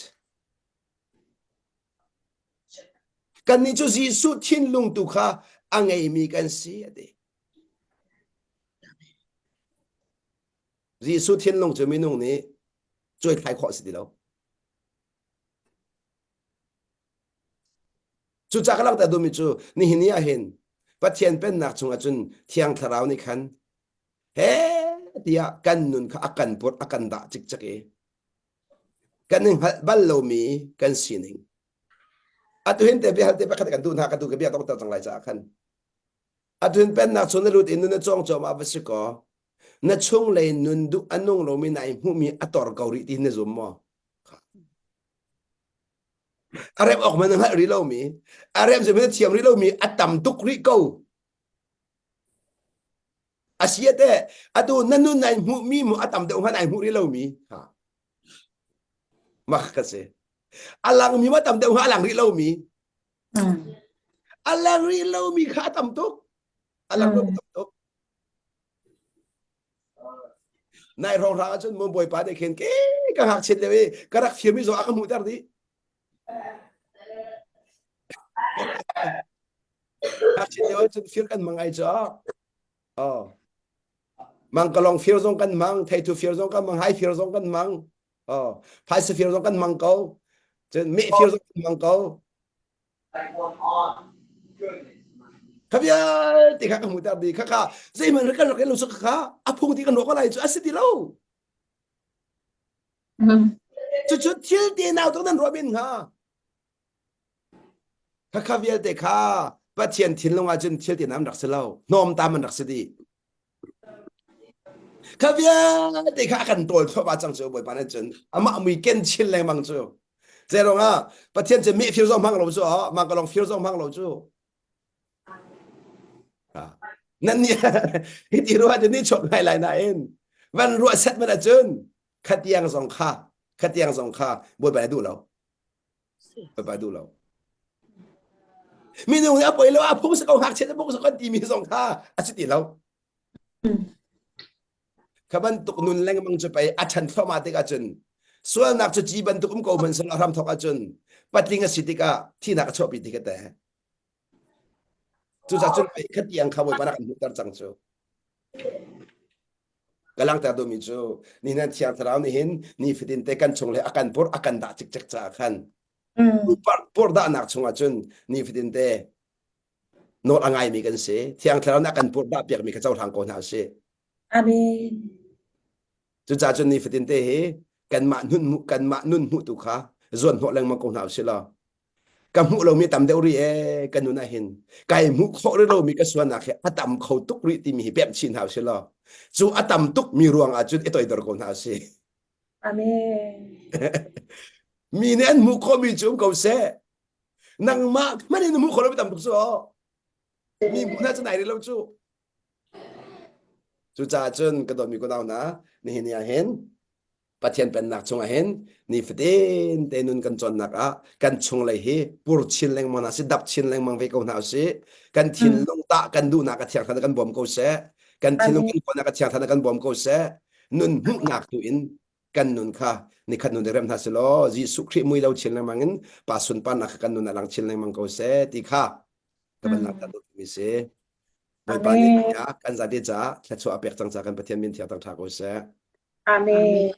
Kannih cu Jesuh thinlung tu kha a ngeimi kan si a ti. Jesuh thinlung cu minung nih cuaithlai khawh a si ti lo. Cucaah ka langhter duhmi cu nihin ni ah hin Pathian pennak chungah cun Thiang Thlarau nih khan he tiah kan nun kha a kan put a kan dah cikcek i kan i hngalh bal lomi kan sining atu hin te biahal te pakhat kan duh hna ka tu ka bia dongter cang lai caah khan atu hin pennak chung na lut in nun na cawng cuahmah va si kaw na chunglei nun duh a nung lomi nai hmuhmi a tor ko rih ti na zum maw a rem awk man na hngalh rih lomi a rem cu na thiam rih lomi a tam tuk rih ko a si te atu na nun nai hmuhmi mu a tam deuh hmanh ai hmuh rih lomi ha mak ka si a langmi ma tam deuh hnga a lang rih lomi a lang rih lomi kha a tam tuk a lang tam tuk nai hrawng hrang ahcun maw bawipa nih khin ke ka ngakchiat lio i ka rak firmi zong a ka hmuhter dih ngakchiat lio ahcun fir kan mang ai cu oh mangkalong fir zong kan mang theithu fir zong kan mang hai fir zong kan mang oh phaisa fir zong kan mang ko cun meh fir zong kan mang ko Kha vialte kha ka hmuhter dih. Khakha zeihmanh kan rak lo kha a phung ti kan ruah ko lai cu a si ti lo. Cucu thil te nau tuk nan ruah men hnga. Khakha vialte kha Pathian thinlung ah cun thil te nam rak si lo. Hnawm tam an rak si dih. Kha vialte kha a kan tawl thluahmah cang cu Bawipa nih cun amah mui ken chin lengmang cu. Zei ruangah Pathian cu meh fir zong hmang lo cu mah ka lawng fir zong hmang lo cu. Nan nih hiti ruah cu ni chuak ngai lai nain van ruah set man ahcun khatiang zong kha khatiang zong kha Bawipa nih duh lo. Bawipa duh lo. Minung nih a poi lo a phung si ko ngakchia a phung si ko timi zong kha a si ti lo. Kha bantuk nun lengmang cu pei a ṭhan thluahmah tikah cun sualnak cu ci bantuk um ko hmanh seh a hram thawk ahcun patling a si tikah thihnak a chuahpi ti ka te. Cucaah cun pei khatiang kha Bawipa rak kan hmuhter cang cu. Ka langhter duhmi cu nihin Thiang Thlarau nih hin nifatin te kan chung le a kan pur a kan dah cikcek caah khan purhdahnak chungah cun nifatin te nawl a ngaimi kan si. Thiang Thlarau nih a kan purhdah piakmi kha cohlang ko hna usih. Amen. Cucaah cun nifatin te hi kanmah nun kanmah nun hmuh tu kha zuan hnawh lengmang ko hna usih law ka hmuh lomi tam deuh rih ee ka nun ah hin kai hmuh khawh rih lomi ka sualnak hi a tam kho tuk rih timi hi pemh chin hna usih law cu a tam tuk mi ruang ah cun i toidor ko hna usih. Amen. Mi nih an hmuh khawhmi cu um ko seh. Nangmah hmanh in na hmuh khawh lomi tam tuk cu aw. Mi hmuh hna cu nai rih lo cu. Cucaah cun ka dawtmi kunau hna nihin ni ah hin Pathian pennak chungah hin nifatin te nun kan cawnnak ah kan chunglei hi pur chin lengmang hna sih dap chin lengmang ve ko hna usih kan thinlung tah kan duhnak a thiang thlan kan bawm ko seh kan thinlung kan kawlnak a thiang thlan kan bawm ko seh nun hmuhnak tu in. kan nun kha nikhat nun rem hna selaw Jesuh Khrih mui lo chin lengmang in pa sunparnak kha kan nun ah lang chin lengmang ko seh ti kha ka van langhter duhmi si. Bawipa nih kan zate caah thluachuah a pek cang ca kan Pathian min thiang thang ṭha ko seh. Amen.